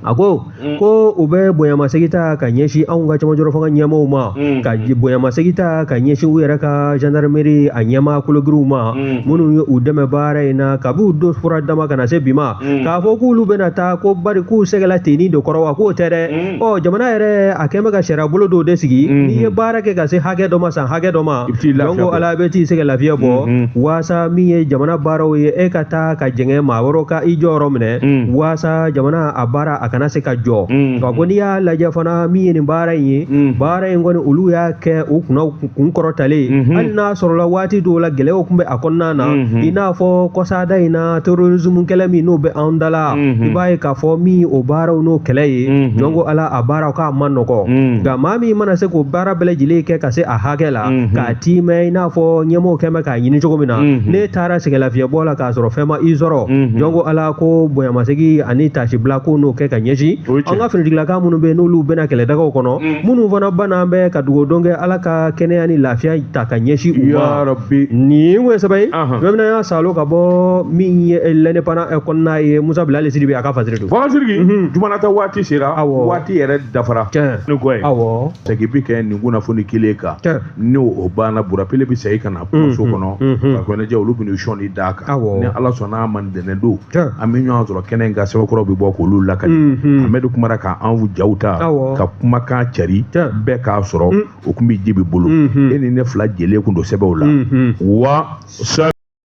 a ko ko u bɛ bonyamasegin ta ka ɲɛsin anw ka cɛmancɛrɔ fanga ɲɛmaaw ma, ka bonyamasegin ta ka ɲɛsin u yɛrɛ ka gendarmerie a ɲɛmaa kologiriw ma, minnu ye u dɛmɛ baara in na kabi u don fura dama ka na se bi ma, k'a fɔ k'olu bɛna taa ko bari k'u sɛgɛla tenni de kɔrɔ wa, k'o tɛ dɛ. Ɔ jamana yɛrɛ a kɛn bɛ ka sariya bolo dɔw de sigi, n'i ye baara kɛ ka se hakɛ dɔ ma, san hakɛ dɔ ma, donc Ala bɛ t'i sɛgɛn lafiɲɛ bɔ, waasa min ye jamana baaraw ye, e ka taa ka jɛngɛ maa wɛrɛw ka i jɔyɔrɔ minɛ, waasa jamana a baara a kana se ka jɔ. Nka ko n'i y'a lajɛ fana, min ye nin baara in ye, baara in kɔni olu y'a kɛ u kunna kun kɔrɔtalen, hali n'a sɔrɔla waati dɔw la gɛlɛyaw tun bɛ a kɔnɔna na, i n'a fɔ kɔsada in na, terrorisme kɛlɛ min n'o bɛ anw da la, i b'a ye k'a fɔ min o baaraw n'o kɛlɛ ye, jɔn ko Ala, a baaraw k'a ma nɔgɔ. Nka maa min mana se k'o baara bɛɛ lajɛlen kɛ ka se a hakɛ la, k'a tiimɛ i n'a fɔ ɲɛmɔgɔw kɛn bɛ k'a ɲini cogo min na, ne taara sɛgɛn lafiɲɛbɔ la k'a sɔrɔ fɛn ma i sɔrɔ, jɔn ko Ala, ko bonyamasegin ani tasibila ko n'o kɛ ka ɲɛsin an ka finitigilaka minnu bɛ yen n'olu bɛna kɛlɛdagaw kɔnɔ, minnu fana banna bɛ ka dugawu don kɛ, Ala ka kɛnɛya ni lafiya ta ka ɲɛsin u ma. Nin kun ye sɛbɛn ye bɛɛ y'a salo ka bɔ min ye L'Indépendant kɔnɔna ye. Musa Bilali Sidibe a ka fasiri don. Fanga Sidiki, jumanata waati sera, waati yɛrɛ dafara ni kɔ ye. Segin bi kɛ nin kunnafoni kelen kan, n'o o banna, Burapele bɛ segin ka na kumaso kɔnɔ, farikoloɲɛnajɛ olu bɛ n'u sɔnni d'a kan. Ni Ala sɔnna a ma, ntɛnɛn don an bɛ ɲɔgɔn sɔrɔ kɛnɛ in kan, sɛbɛnkɔrɔw bɛ bɔ k'olu lakali. Amadu kumara k'an jaw ta ka kumakan cari bɛɛ k'a sɔrɔ, o tun bɛ Jibi bolo, e ni ne fila jɛlen kun don sɛbɛnw la wa.